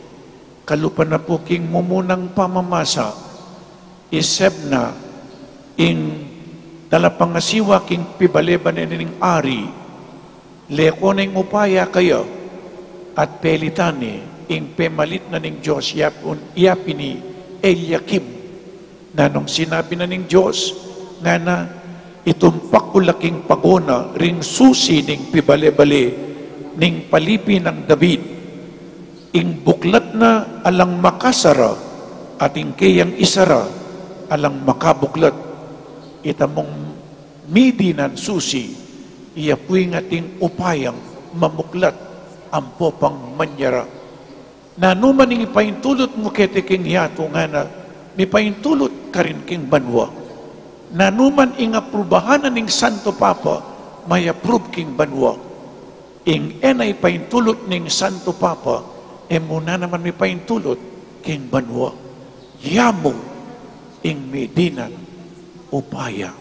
Kalupa na pu king mumunang pamamasa, iseb na ing talapangasiwa king pibale-bale ning ari. Leko na ing upaya kaya at pelitan ne ing pemalit na ning Dios, yapin, yapin i Eliakim. Nanung sinabi na ning Dios? Ngana, itumpak ku la king pagona ring susi ning pibale-bale ning palipi nang David. Ing buklat na alang makasara, at ing keyang isara alang makabuklat. Ita mung midinan susi, iya pu ing ating upayang mamuklat ampo pang manyara. Nanu man ing ipaintulut mu keti king yatu, ngana, mipaintulut karin king banua. Nanu man ing aprubahan na ning Santo Papa, may approve king banua. Ing e na ipaintulut ning Santo Papa, e mu na naman mipaintulut king banua. Yamu ing midinan upaya.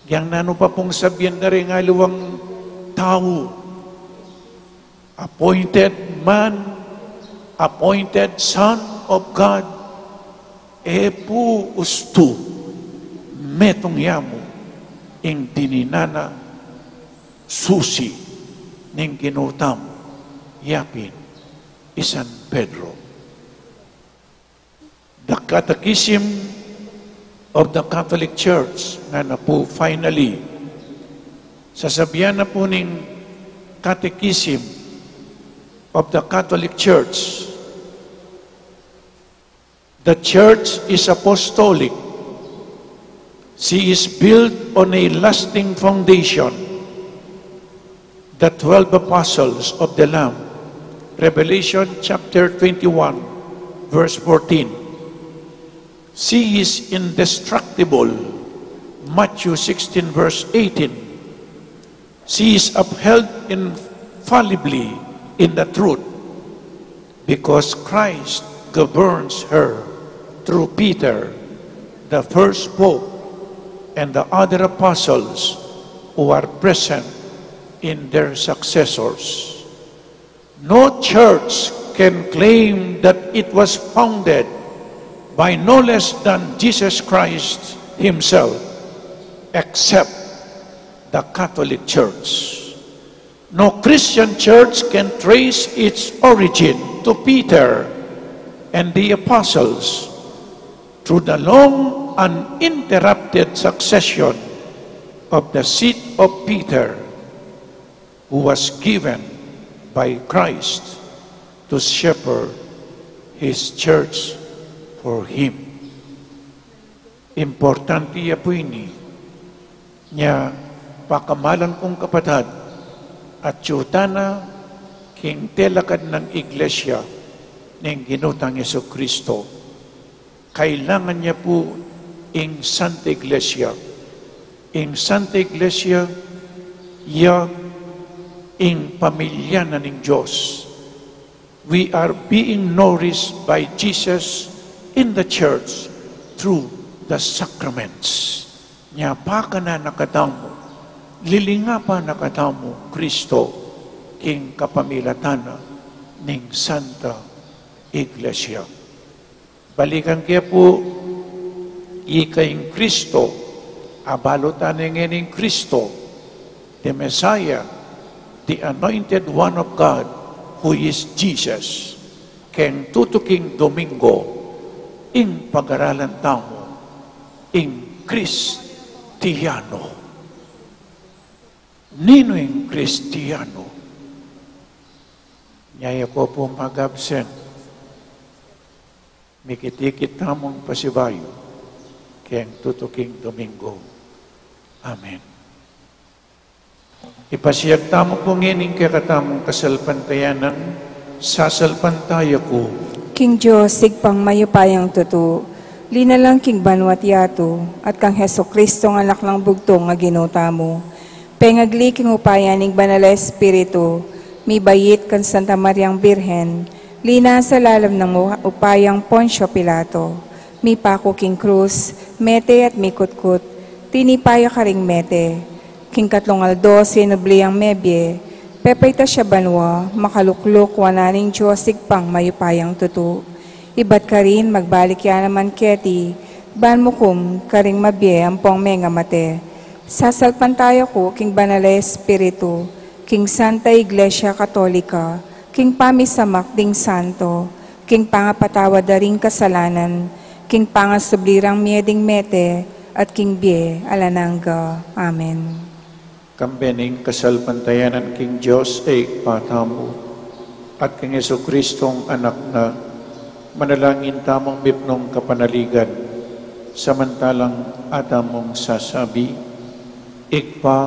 Yang nanu pa pung sabian da ring aliwang tau, appointed man, appointed son of God, e pu ustu metung yamu ing dinan na susi ning Ginu tamu, yapin i San Pedro. The Catechism of the Catholic Church, nga na pu finally, sasabian na pu ning Catechism of the Catholic Church, "The Church is apostolic. She is built on a lasting foundation, the twelve apostles of the Lamb." Revelation chapter twenty-one, verse fourteen. "She is indestructible." Matthew sixteen, verse eighteen. "She is upheld infallibly in the truth, because Christ governs her through Peter, the first pope, and the other apostles who are present in their successors." No church can claim that it was founded by no less than Jesus Christ himself, except the Catholic Church. No Christian church can trace its origin to Peter and the apostles through the long uninterrupted succession of the seat of Peter, who was given by Christ to shepherd his church for him. Importante ya pu ini, nya pakamalan kung kapatad, atyu tana king telakad nang Iglesia ning Ginu tang Jesucristo. Kailangan ya pu ing Santa Iglesia. Ing Santa Iglesia, ya ing pamilya na ning Dios. We are being nourished by Jesus in the church through the sacraments. Nya pakanan na katamu, lilingapan na katamu Kristo king kapamilatan na ning Santa Iglesia. Balikan ke pu, ika ing Kristo, abalu tana ngeni ing Kristo, the Messiah, the Anointed One of God, who is Jesus. Keng tutuking Domingo, ing pagaralan tamu, ing Kristiyanu. Ninu ing Kristiyanu? Nya ya ko pu mag-absent, mikit-ikit tamung pasibayu keng tutuking Domingo. Amen. Ipasiag tamu pu ngeni ing kekatamung kasalpantayanan. Sasalpantaya ku king Dios, Ibpang mayupayang tutu, linalang king banua't yatu, at kang Jesucristo, a Anak nang bugtung a Ginu tamu, pengagli king upaya ning Banal a Espiritu, mibait kang Santa Mariang Birhen, linasa lalam ning upa-, upayang Poncio Pilato, mipaku king krus, mete at mikutkut, tinipa ya karing mete, king katlung aldo sinubli yang mebie, pepaitas ya banua, makalukluk wanan ning Dios Ibpang mayupayang tutu. Ibat karin magbalik ya naman keti, ban mukum karing mabie ampong mengamate. Sasalpantaya ku king Banal a Espiritu, king Santa Iglesia Katolika, king pamisamak ding santo, king pangapatawad da ring kasalanan, king pangasubli rang mie ding mete, at king bie alang angga. Amen. Kambe ning kasalpantayanan king Dios a Ibpa tamu, at king Jesucristong Anak na, manalangin tamung mipnung kapanaligan, samantalang atamung sasabi, Ibpa,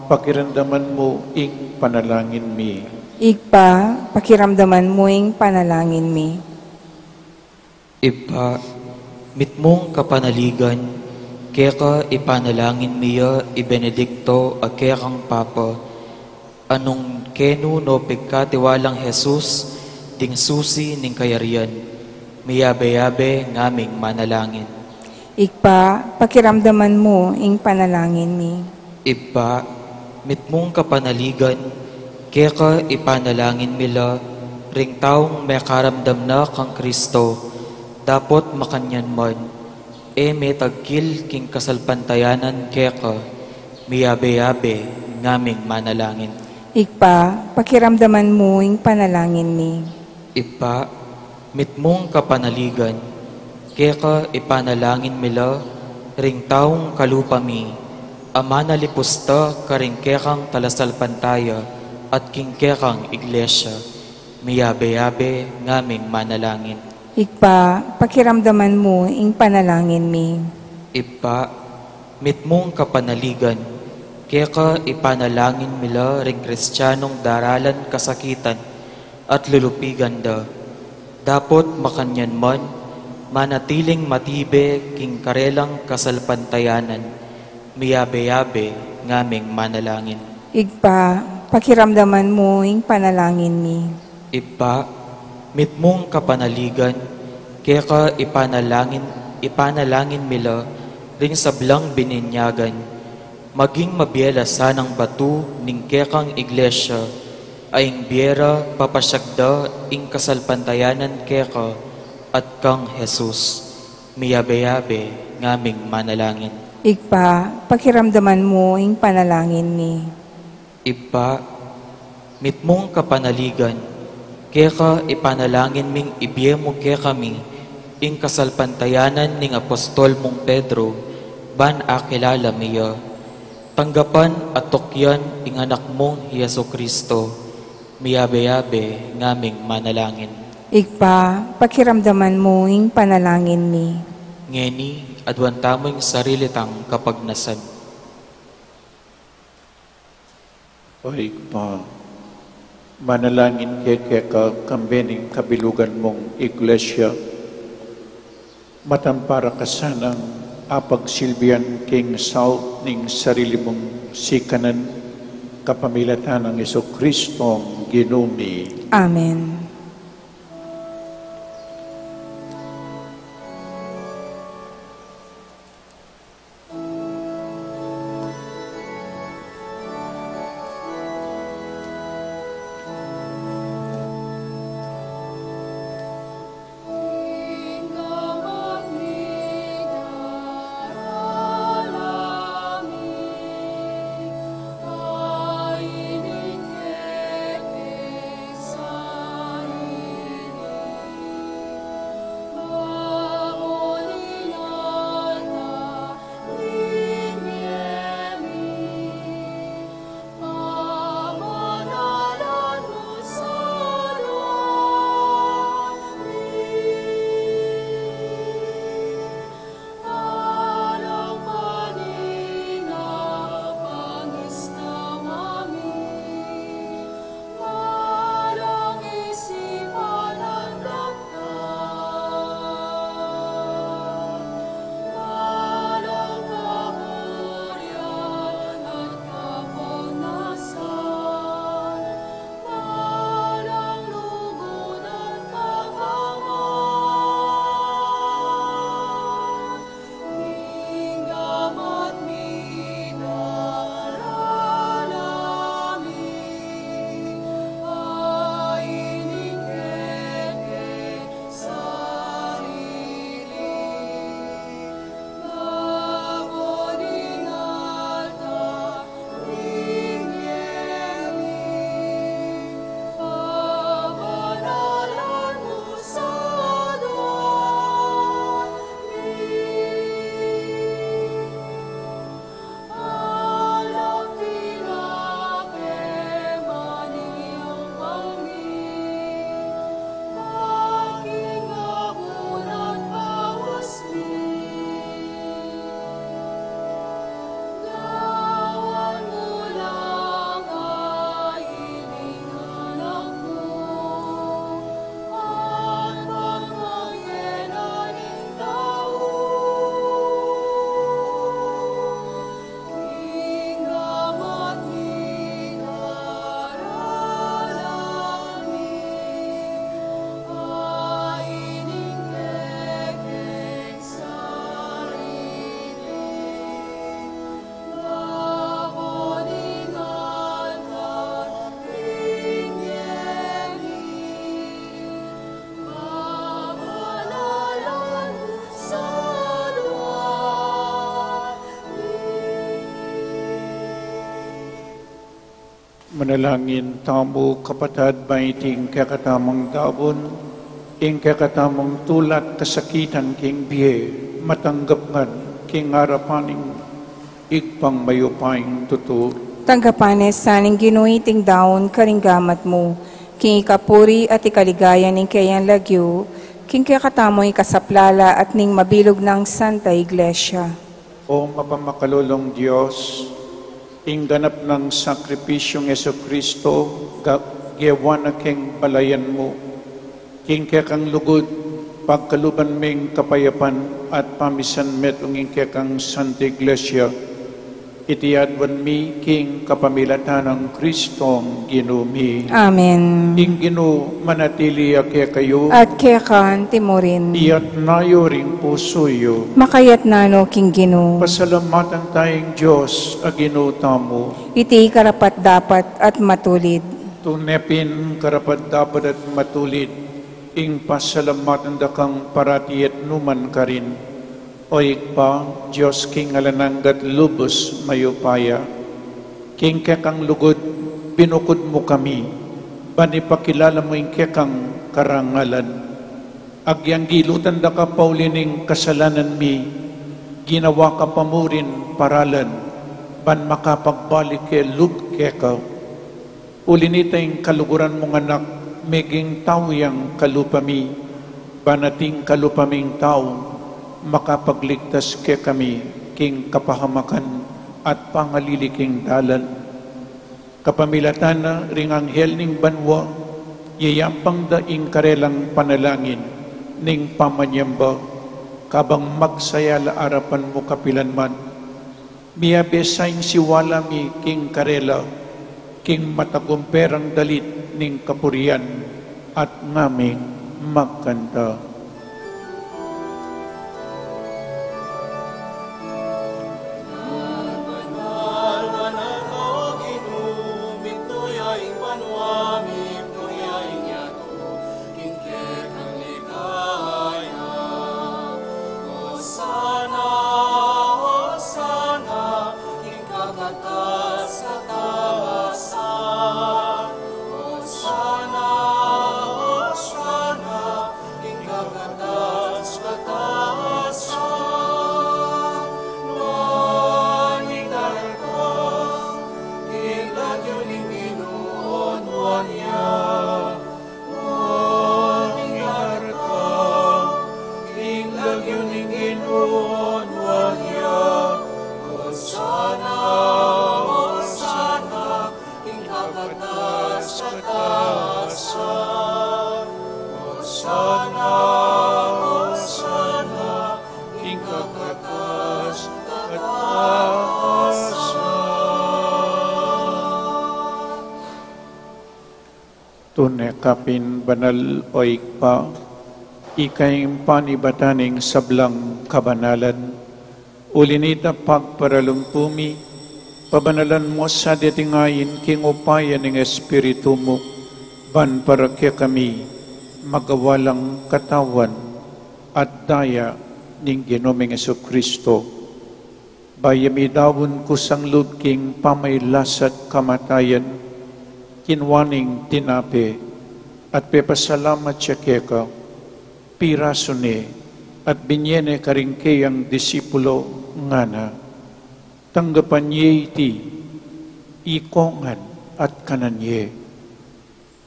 pakiramdaman mu ing panalangin mi. Ibpa, pakiramdaman mu ing panalangin mi. Ibpa, mitmung kapanaligan, Keka ipanalangin mi ya i Benedikto a kekang Papa, a nung kenu no pigkatiwalang Jesus ding susi ning kayarian, miyabe-yabe ngaming manalangin. Ibpa, pakiramdaman mu ing panalangin mi. Ibpa, mitmung kapanaligan, keka ipanalangin mi la ring taung mekaramdam na kang Kristo, dapot makanyan man, e metagkil king kasalpantayanan keka, miyabe-yabe ngaming manalangin. Ibpa, pakiramdaman mu ing panalangin mi. Ibpa, mitmung kapanaligan, keka ipanalangin mi la ring taung kalupa mi, a manalipusta karing kekang talasalpantaya at king kekang iglesia, miyabe-yabe ngaming manalangin. Ibpa, pakiramdaman mu ing panalangin mi. Ibpa, mitmung kapanaligan, keka ipanalangin mi la ring Kristianong daralan kasakitan at lulupigan da. Dapot makanyan man, manatiling matibe king karelang kasalpantayanan, miyabe-yabe ngaming manalangin. Ibpa, pakiramdaman mu ing panalangin mi. Ibpa, mitmung kapanaligan, keka ipanalangin, ipanalangin mi la ring sablang bininyagan, maging mabie la sanang batu ning kekang iglesia, a ing bie ra papasiag da ing kasalpantayanan keka at kang Jesus, miyabe-yabe ngaming manalangin. Ibpa, pakiramdaman mu ing panalangin mi. Ibpa, mitmung kapanaligan, keka ipanalangin ming ibie mu kekami ing kasalpantayanan ning apostol mung Pedro, ban akilala mi ya. Tanggapan at tukyan ing anak mung Jesu Kristo, miyabe-yabe ngaming manalangin. Ibpa, pakiramdaman mu ing panalangin mi. Ngeni, aduan tamu ing sarili tang kapagnasan. O Ibpa, manalangin kami keka kambe ning kabilugan mung iglesia, matampa ra ka sanang apagsilbian king saut ning sarili mung sikanan, kapamilatan nang Jesu Kristong Ginu mi. Amen. Manalangin tamu, kapatad, ban iting kekatamung daun, ing kekatamung tula at kasakitan king bie, matanggap ngan king arapan ning Ibpang mayupayang tutu. Tanggapan na sa ning Ginu iting daun karing gamat mu, king ikapuri at ikaligaya ning keyang lagyu, king kekatamung ikasaplala at ning mabilug nang Santa Iglesia. O mapamakalulung Dios, ing ganap nang sakripisyung Jesucristo, ga-, gewa na king balayan mu. King kekang lugud, pagkaluban ming kapayapan at pamisan metung ing kekang Santa Iglesia, iti aduan mi king kapamilatan nang Kristong Ginu mi. Amen. Ing Ginu manatili ya kekayu. At keka anti mu rin. Iyatas yu ring pusu yu. Makayatas no king Ginu. Pasalamatan taya ing Dios a Ginu tamu. Iti karapat-dapat at matulid. Tune pin karapat-dapat at matulid ing pasalamatan da kang parati at nukarin man, O Ibpa, Dios king alang angga at lubus mayupaya. King kekang lugud, binukud mu kami, ban ipakilala mu ing kekang karangalan. Agyang gilutan da ka pauli ning kasalanan mi, ginawa ka pa mu rin paralan, ban makapagbalik ke lub keka. Uli nita ing kaluguran mung Anak, meging tau yang kalupa mi, ban ating kalupa ming tau, makapagligtas kekami, king kapahamakan at pangalili king dalan. Kapamilatan na ring anghel ning banua, yayampang da ing karelang panalangin ning pamanyamba, kabang magsaya la arapan mu kapilan man. Miyabe sa ing siwala mi king karela, king matagumperang dalit ning kapurian at ngaming magkanta. Osana, Osana, king kakatas-katasan. Osana, Osana, king kakatas-katasan. Nuan ing dalan ko, king lagyu ning Ginu, nuan ya. King lagyu ning Ginu, nuan ya. Osana, Osana, king kakatas-katasan. Osana, Osana, king kakatas-katasan. Tune ka pin banal, O Ibpa, ika ing panibatan ning sablang kabanalan. Uli nita pagparalumpu mi, pabanalan mu sa deti ngeni king upaya ning Espiritu mu, ban para kekami magawa lang katawan at daya ning Ginu ming Jesucristo. Bayu ya midaun kusang lub king pamagkasakit at kamatayan, kinua ne ing tinape, at pepasalamat ya keka, pirasu ne, at binye ne karing keyang disipulo, ngana: Tanggapan ye iti, ikong ngan at kanan ye.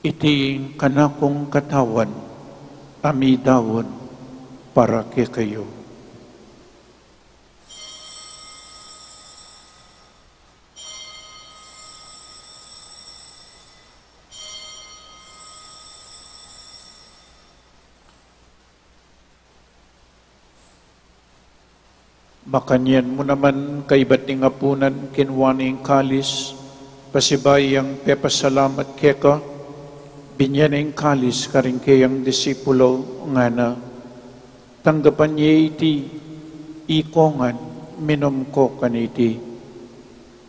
Iti ing kanakung katawan, a midaun para kekayu. Makanyan mu naman kaibat ning apunan, kinua ne ing kalis, pasibayu yang pepasalamat keka, binye ne ing kalis karing keyang disipulo, ngana: Tanggapan ye iti, ikong ngan, minum ko kaniti.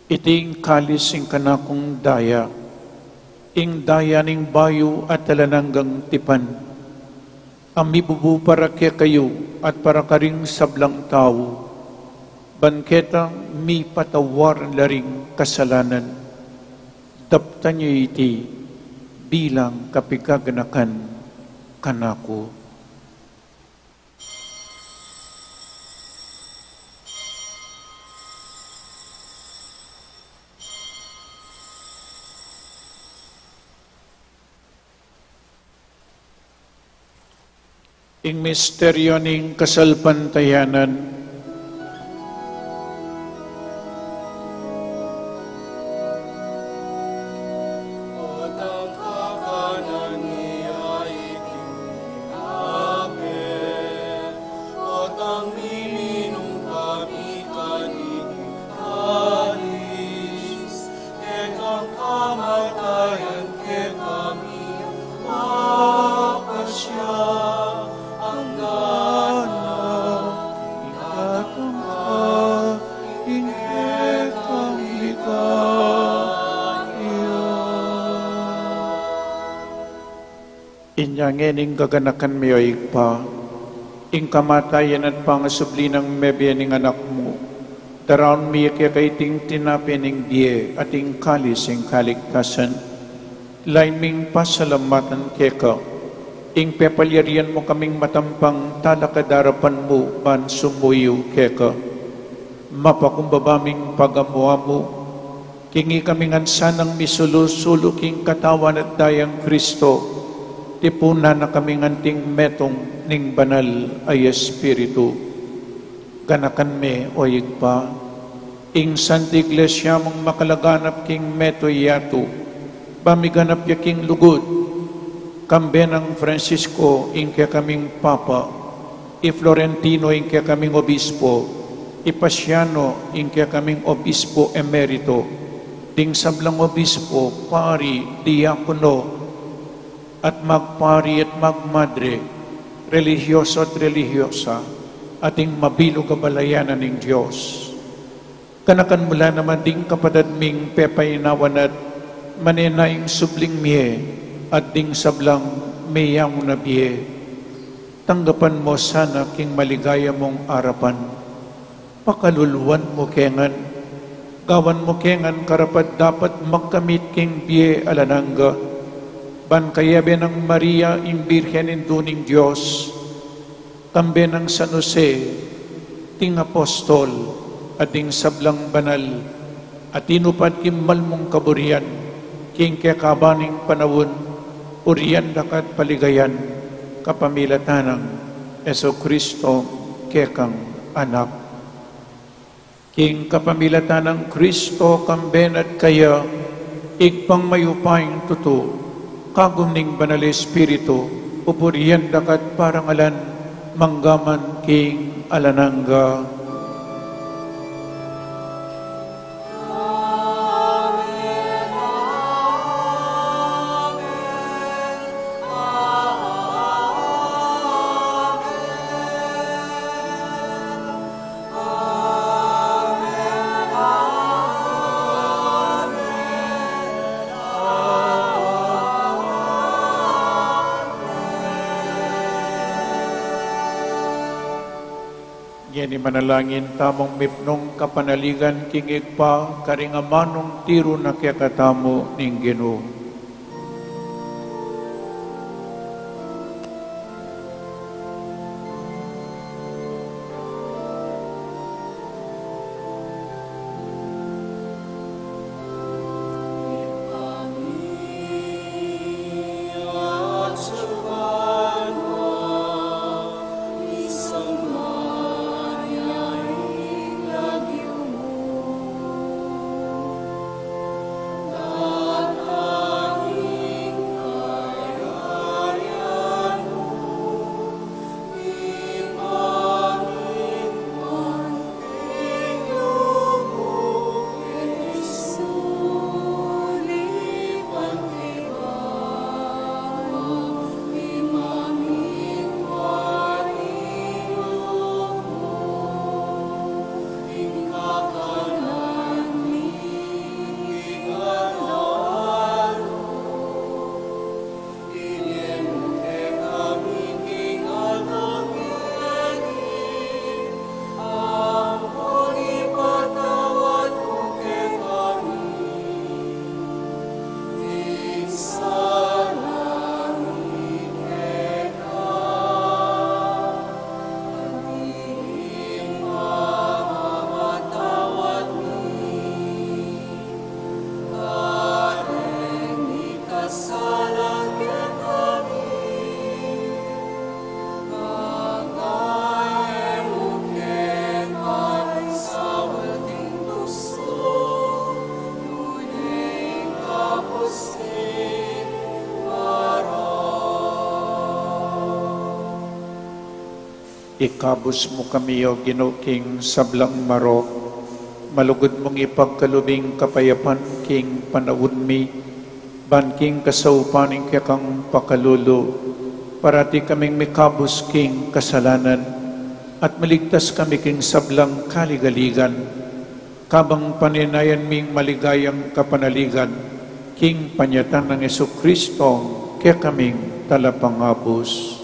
Iti ing kalis ning kanakung daya, ing daya ning bayu at alang anggang tipan, a mibubu para kekayu at para karing sablang tau, ban keta mipatawad la ring kasalanan. Daptan yu iti bilang kapigaganakan kanaku. Ing misteryo ning kasalpantayanan. Potang kakanan mi a iti minape, potang miminum kami kaniti kalis, ketang kamatayan kekami mapasya, anggang ikatang ka ing kekang ligaya. Inya ngeni ing gaganakan mi, o Ibpa, ing kamatayan at pangasubli nang mebie ning Anak mu, daraun mi keka iting tinape ning bie at ing kalis ning kaligtasan. Lain ming pasalamatan keka ing pepalyarian mu kaming matampang talakad king arapan mu ban sumuyu keka. Mapakumbaba ming pagamu-amu king ikami ngan sanang misulu-sulu king katawan at dayang Kristo, tipunan na kami ngan king metung ning Banal a Espiritu. Ganakan me, o Ibpa, ing Santa Iglesia mung makalaganap king metung a yatu, ba miganap ya king lugud, kambe nang Francisco ing kekaming Papa, i Florentino ing kekaming Obispo, i Paciano ing kekaming Obispo Emerito, ding sablang obispo, pari, diakono, at magpari at magmadre, relihiyoso at relihiyosa, at ing mabilug a balayanan ning Dios. Ganakan mu la naman ding kapatad ming pepainawan at manenaya ing subling mie at ding sablang meyaun a bie. Tanggapan mu sana king maligaya mung arapan. Pakaluluan mu ke ngan, gawan mu ke ngan karapat-dapat magkamit king bie alang angga, ban kayabe nang Maria ing Birhen Indu ning Dios, kambe nang San Jose, ding apostol, at ding sablang banal a tinupad king malmung kaburian, king kekaban ning panaun, purian da ka at paligayan, kapamilatan nang Jesucristo, kekang Anak. King kapamilatan nang Kristo, kambe na at kaya, Ibpang mayupayang tutu, kagum ning Banal Espiritu, pupurian da ka at parangalan, mangga man king alang angga. Ngeni manalangin tamung mipnung kapanaligan king Ibpa, karing amanung tiru na kekatamu ning Ginu. Ikabus mu kami, O Ginu, king sablang marok, malugud mung ipagkalub ing kapayapan king panaun mi, ban king kasaupan ning kekang pakalulu, parati kaming mikabus king kasalanan, at maligtas kami king sablang kaligaligan, kabang panenayan ming maligayang kapanaligan, king panyatang nang Jesucristo, kekaming talapangabus.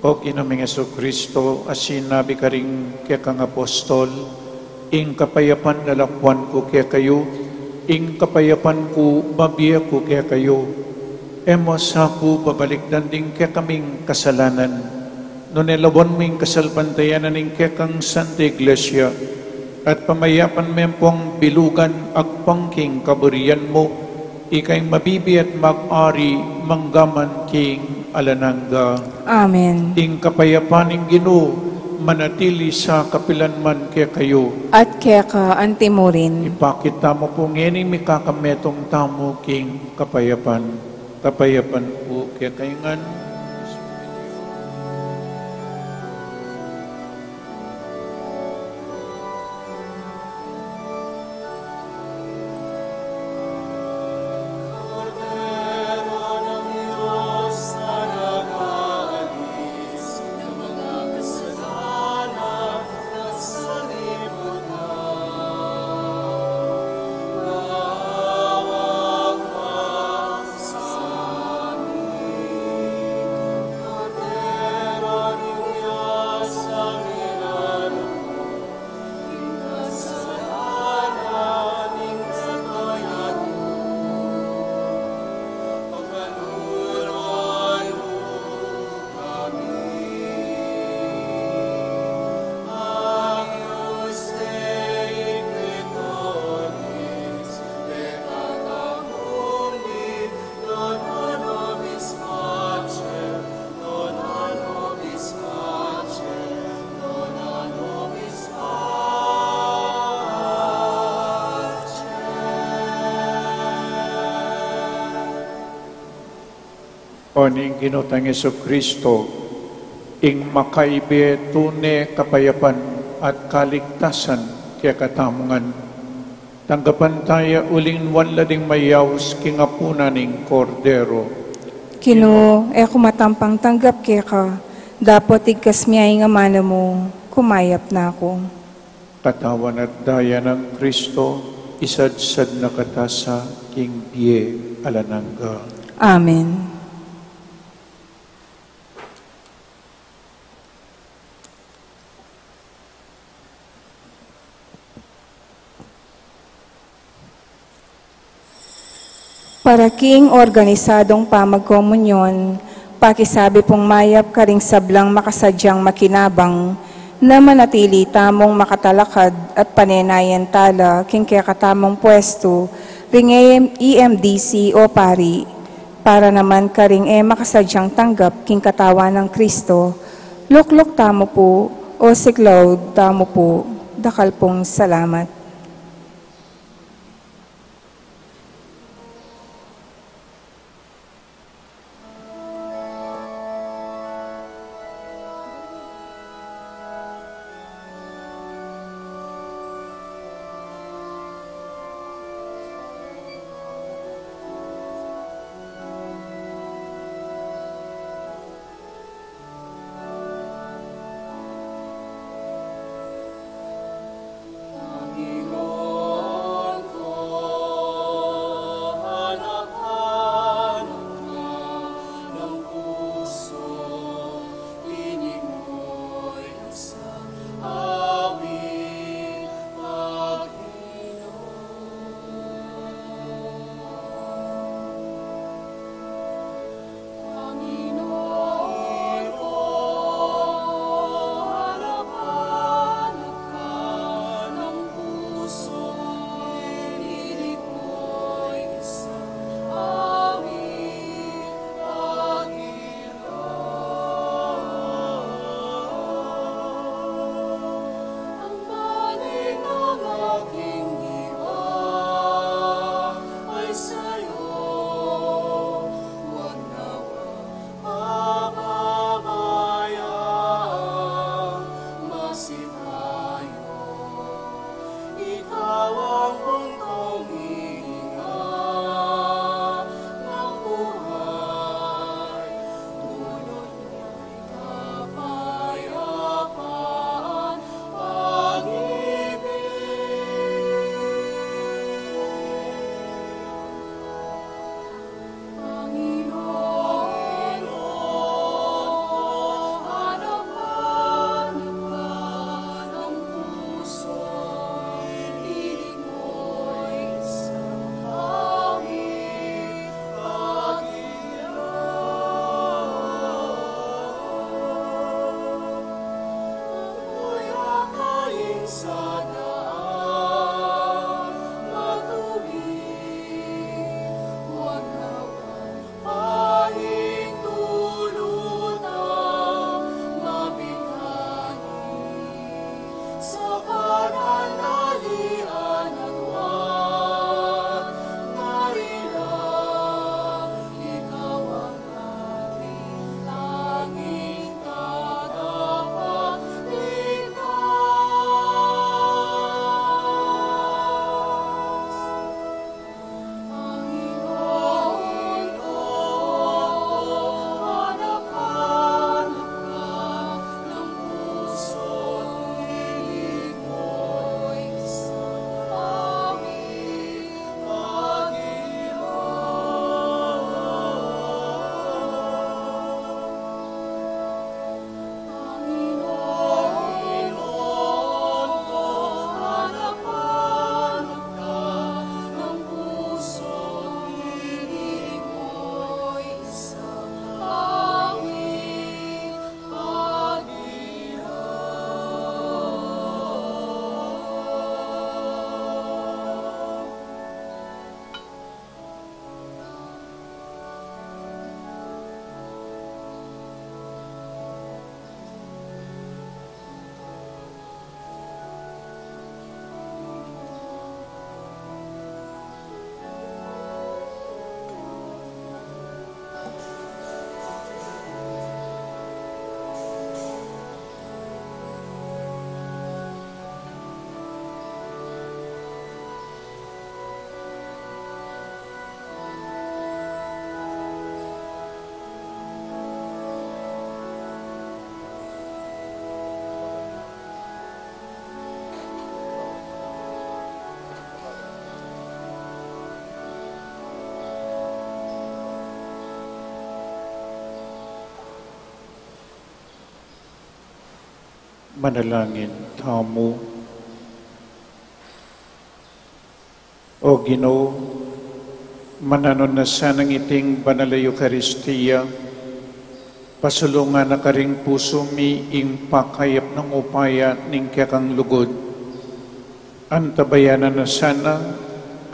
O Ginu ming Jesucristo, a sinabi karing kekang apostol, ing kapayapan lalakuan ku kekayu, ing kapayapan ku babie ku kekayu. E mu sa pu babalikdan ding kekaming kasalanan, nune lawan mu ing kasalpantayanan ning kekang Santa Iglesia, at pamayapan me pung bilugan agpang king kaburian mu, ika ing mabibie at mag-ari mangga man king alang angga. Amen. Ing kapayapan ning Ginu manatili sa kapilan man kekayu. At keka antimurin. Ipakit tamu pu ngeni ing mikakametung tamu king kapayapan. Kapayapan pu kekayu ngan. O ning Ginu tang Jesucristo, ing makaibie tune kapayapan at kaligtasan kekatamu ngan. Tanggapan taya uling nuan la ding mayaus king apunan ning Kordero. Ginu, e ku matampang tanggap keka, dapot igkas mu ing amanu mu, kumayap na ku. Katawan at daya nang Kristo, isadsad na kata sa king bie alang angga. Amen. Para king organisadong pamagkomunyon, pakisabi pung mayap karing sablang makasadyang makinabang na manatili tamung makatalakad at panenayan tala king kekatamung puestu ring E M D C o pari. Para naman karing e makasadyang tanggap king katawan nang Kristo, lukluk tamu pu o siklaud tamu pu. Dakal pung salamat. Manalangin tamu. O Ginu, mananu na sanang iting banal a Eukaristia, pasulungan na karing pusu mi ing pakayap nang upaya ning kekang lugud. Antabayanan na sana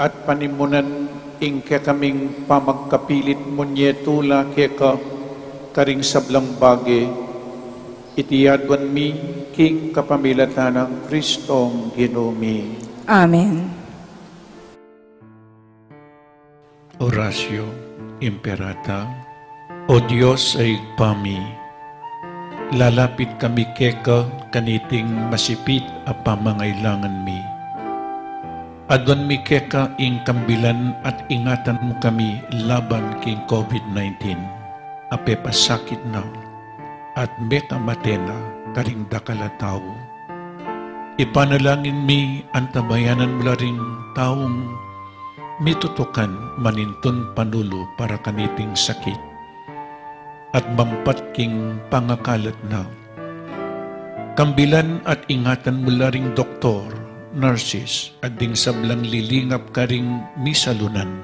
at panimunan ing kekaming pamagkapilit munye tula keka karing sablang bage, iti aduan mi king kapamilatan nang Kristong Ginu mi. Amen. Oratio Imperata. O Dios a Ibpa mi, lalapit kami keka kaniting masipit a pamangailangan mi. Aduan mi keka ing kambilan at ingatan mu kami laban king COVID nineteen a pepasakit na at mekamate na karing dakal a tau. Ipanalangin mi antabayanan mu la ring taung mitutukan manintun panulu para kaniting sakit at mampat king pangakalat na. Kambilan at ingatan mu la ring doktor, nurses, at ding sablang lilingap karing misalunan,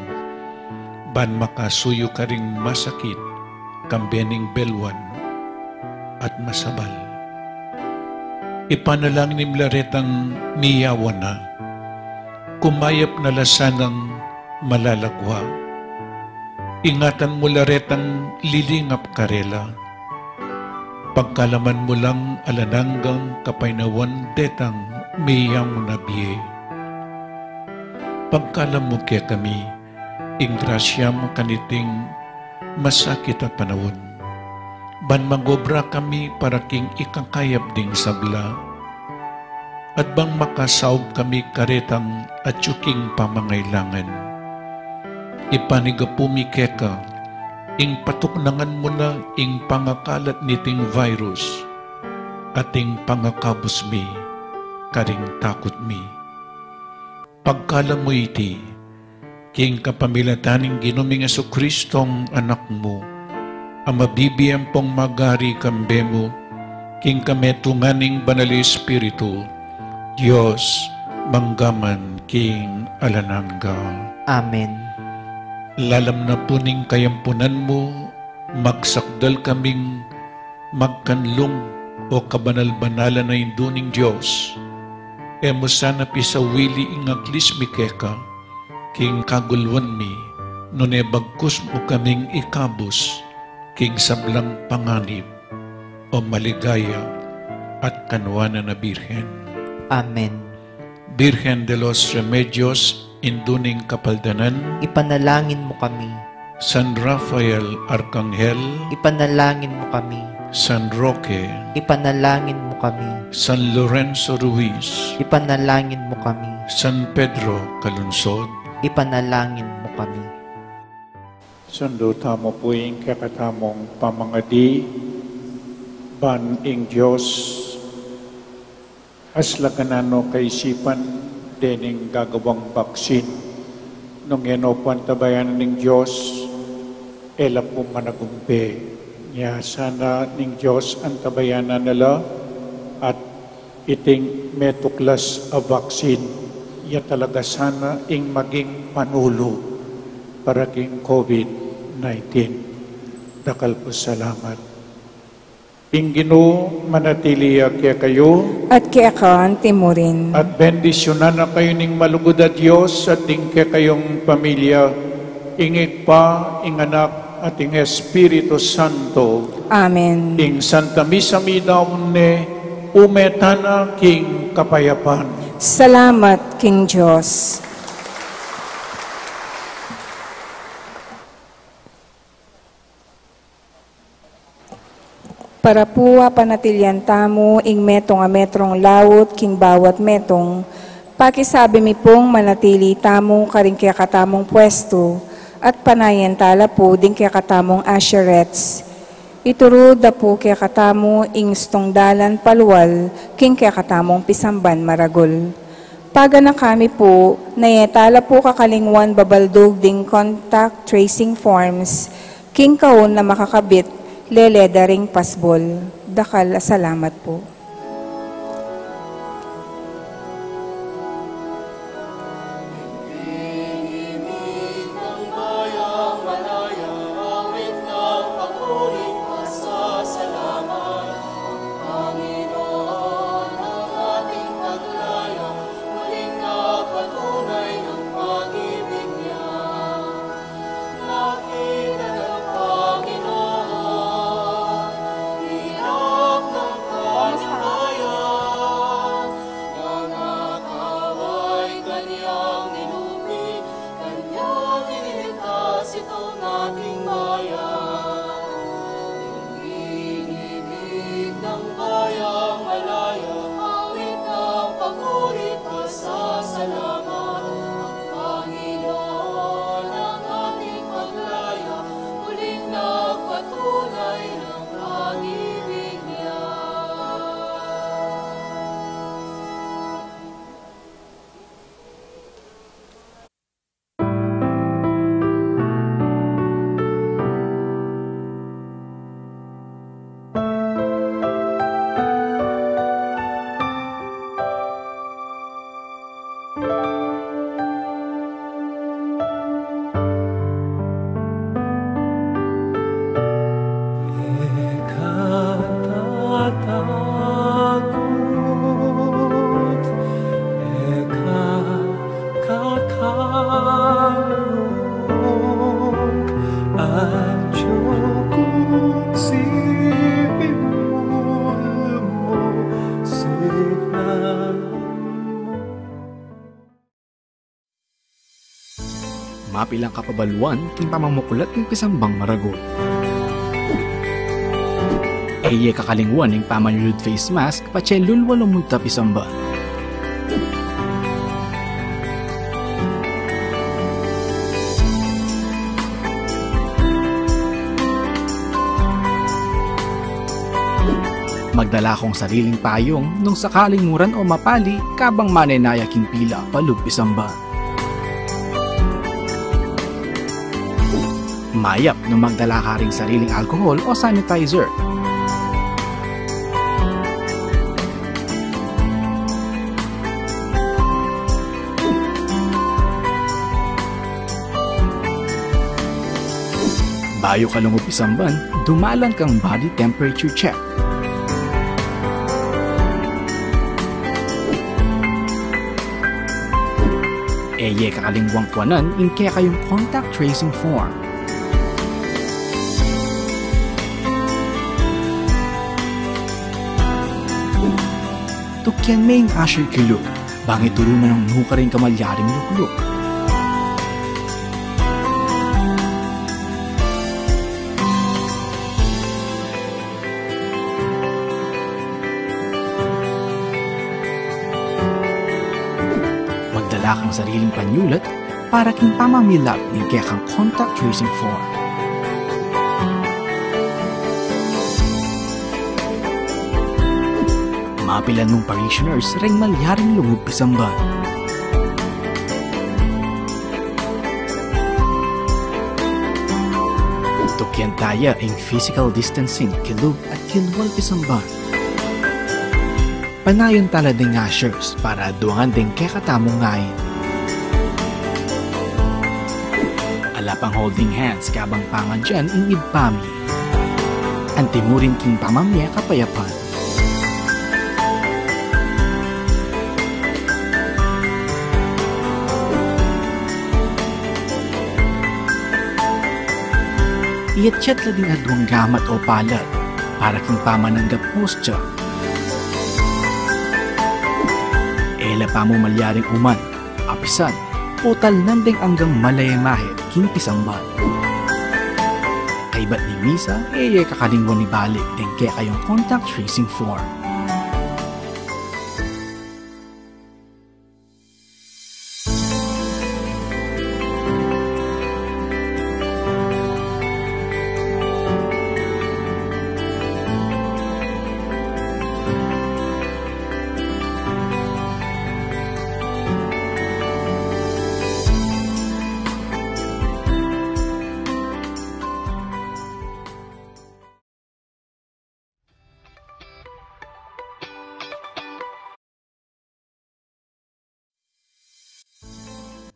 ban makasuyu karing masakit, kambe ning belwan at masabal. Ipanalangin mu la retang miyawan na, kumayap na la sanang malalagwa. Ingatan mu la retang lilingap karela. Pagkalaman mu lang alang anggang kapaynawan detang miyang na bie. Pagkalam mu kekami ing grasya mu kaniting masakit a panaun, ban mag-obra kami para king ikakayap ding sabla, at bang makasaup kami karetang atyu king pamangailangan. Ipanyawad mi keka ing patuknangan mu na ing pangakalat niting virus, at ing pangakabus mi karing takut mi. Pagkalam mu iti king kapamilatan ning Ginu ming Jesucristong Anak mu, a mabibie ampong magari kambe mu, king kametungan ning Banal Espiritu, Dios, mangga man king alang angga. Amen. Lalam na pu ning kayampunan mu, magsakdal kaming magkanlung, o kabanal-banalan a Indu ning Dios. E mu sana pisawili ing aglis mi keka king kaguluan mi, nune bagkus mu kaming ikabus king sablang panganib, o maligaya at kanuanan a Birhen. Amen. Birhen de los Remedios, Indu ning Kapaldanan, ipanalangin mu kami. San Rafael Arkanghel, ipanalangin mu kami. San Roque, ipanalangin mu kami. San Lorenzo Ruiz, ipanalangin mu kami. San Pedro Calungsod, ipanalangin mu kami. Sundu tamu pu ing kekatamung pamangadi, ban ing Dios aslagan na no kaisipan dening gagawang baksin. Nung e no pu antabayanan ning Dios, e la pu managumpe. Nya sana ning Dios antabayanan na la at iting metuklas a baksin, ya talaga sana ing maging panulu para king COVID nineteen. Dakal pu salamat. Ing Ginu manatili ya kekayu. At keka anti mu rin. At bendisyunan na kayu ning malugud a Dios at ding kekayung pamilya, ing Ibpa, ing Anak, at ing Espiritu Santo. Amen. Ing Santa Misa midaun ne, ume tana king kapayapan. Salamat king Dios. Para pu a panatilian tamu ing metung a metrung laut king bawat metung, pakisabi mi pung manatili tamu karing kekatamung pwestu, at panayan tala pu ding kekatamung usherettes. Ituru da pu kekatamu ing stung dalan palual king kekatamung pisamban maragul. Paganaka mi pu, na e tala pu kakalingwan babaldug ding contact tracing forms, king kaun na makakabit, lele da ring pasbul. Dakal a salamat pu. Mapilan kapabaluan king pamamuklat ning pisambang maragul. E ye kakalingwan ing pamanyulud face mask patse lulwa lumunta pisamban. Magdala kung sariling payung nung sakaling muran o mapali kabang manenaya king pila palub pisamban. Mayap nung magdala ka ring sariling alcohol o sanitizer. Bayu ka lungub pisamban, dumalan kang body temperature check. E ye kakalingwan kuanan ing kekayung contact tracing form. Tukian me ing usher kilub, bang ituru na nung nukarin kamalyaring lukluk. Magdala kang sariling panyulat para king pamamilab ning kekang contact tracing form. Mapilan mung parishioners reng malyaring lungub pisamban. Tukian taya ing physical distancing kilub at kilwal pisamban. Panayan tala ding ushers para aduangan ding kekatamung ngain. Ala pang holding hands kabang pangadyan ing ibpa mi. Antimurin king pamamie kapayapan. Iyatyat la ding aduang gamat o palad para king pamananggap hostya. E la pamu malyaring uman, apisan, o talnan ding anggang malaya mahit king pisamban. Kaybat ning misa, e ye kakalingwan ibalik ding kekayung contact tracing form.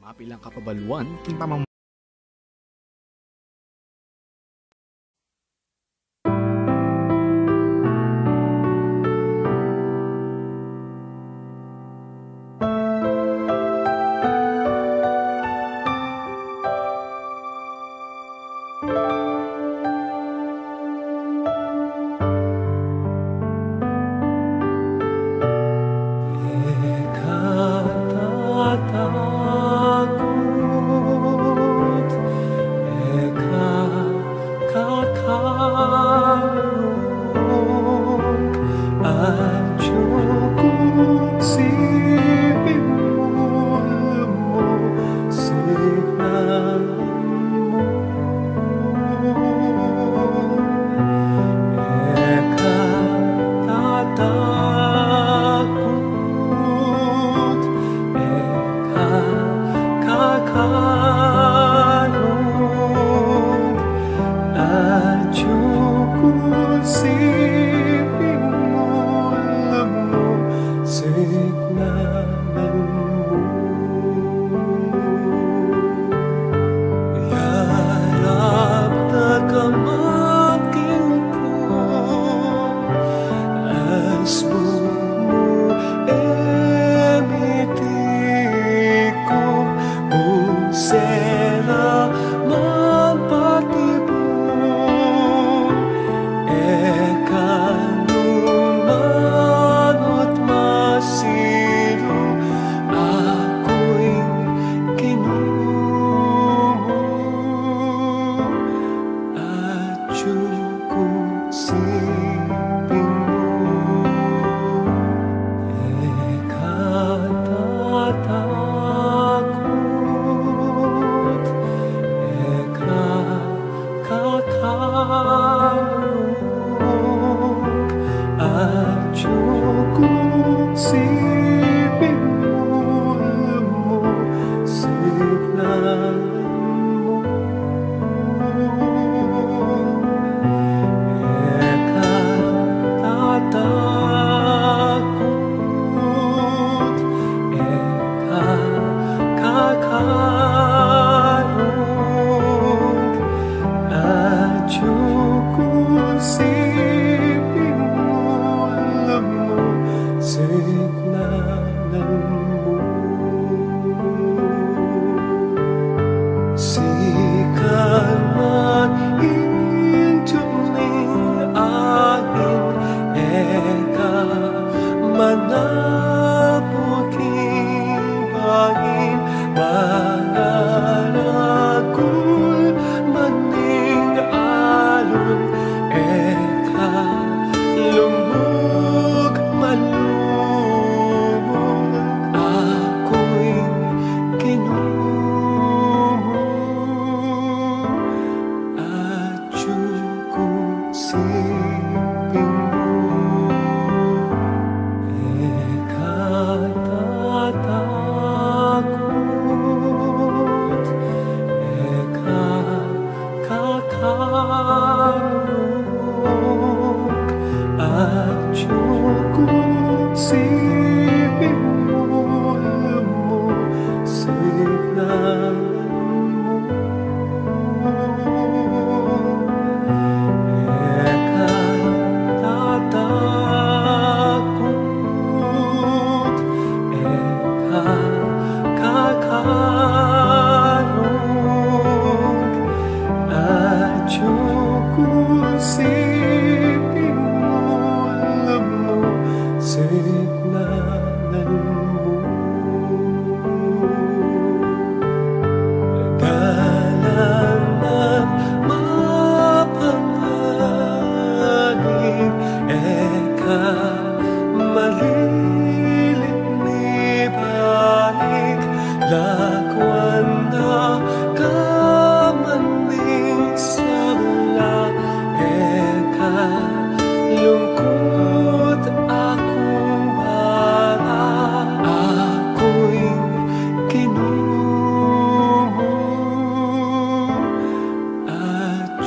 Mapilan kapabaluan king pamam-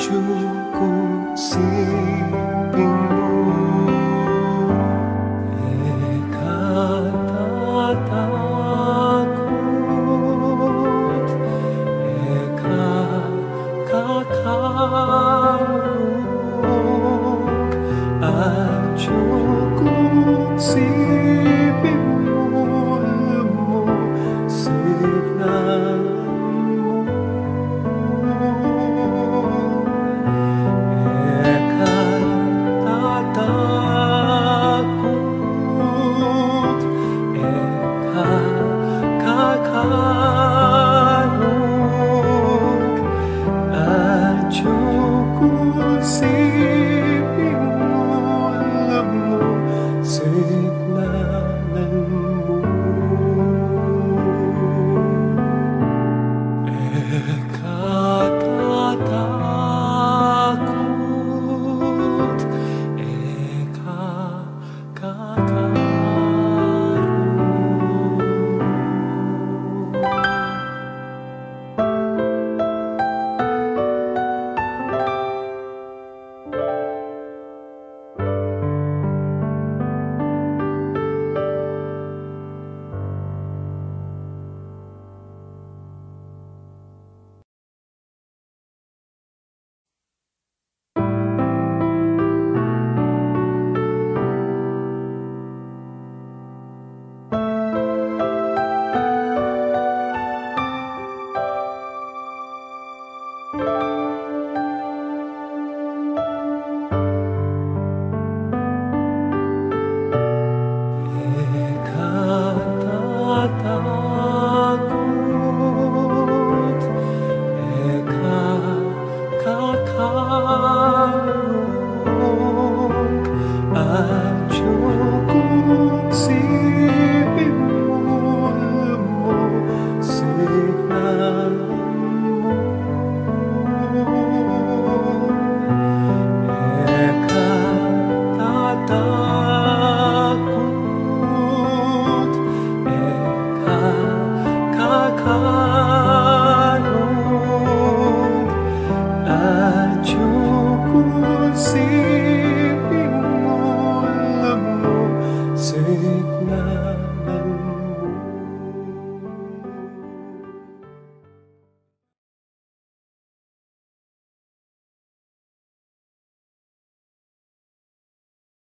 Atyu ku siping mu, e ka tatakut, e ka kakarung. Atyu ku siping mu, lumusignan mu. E ka tatakut, e ka kakarung. Atyu ku si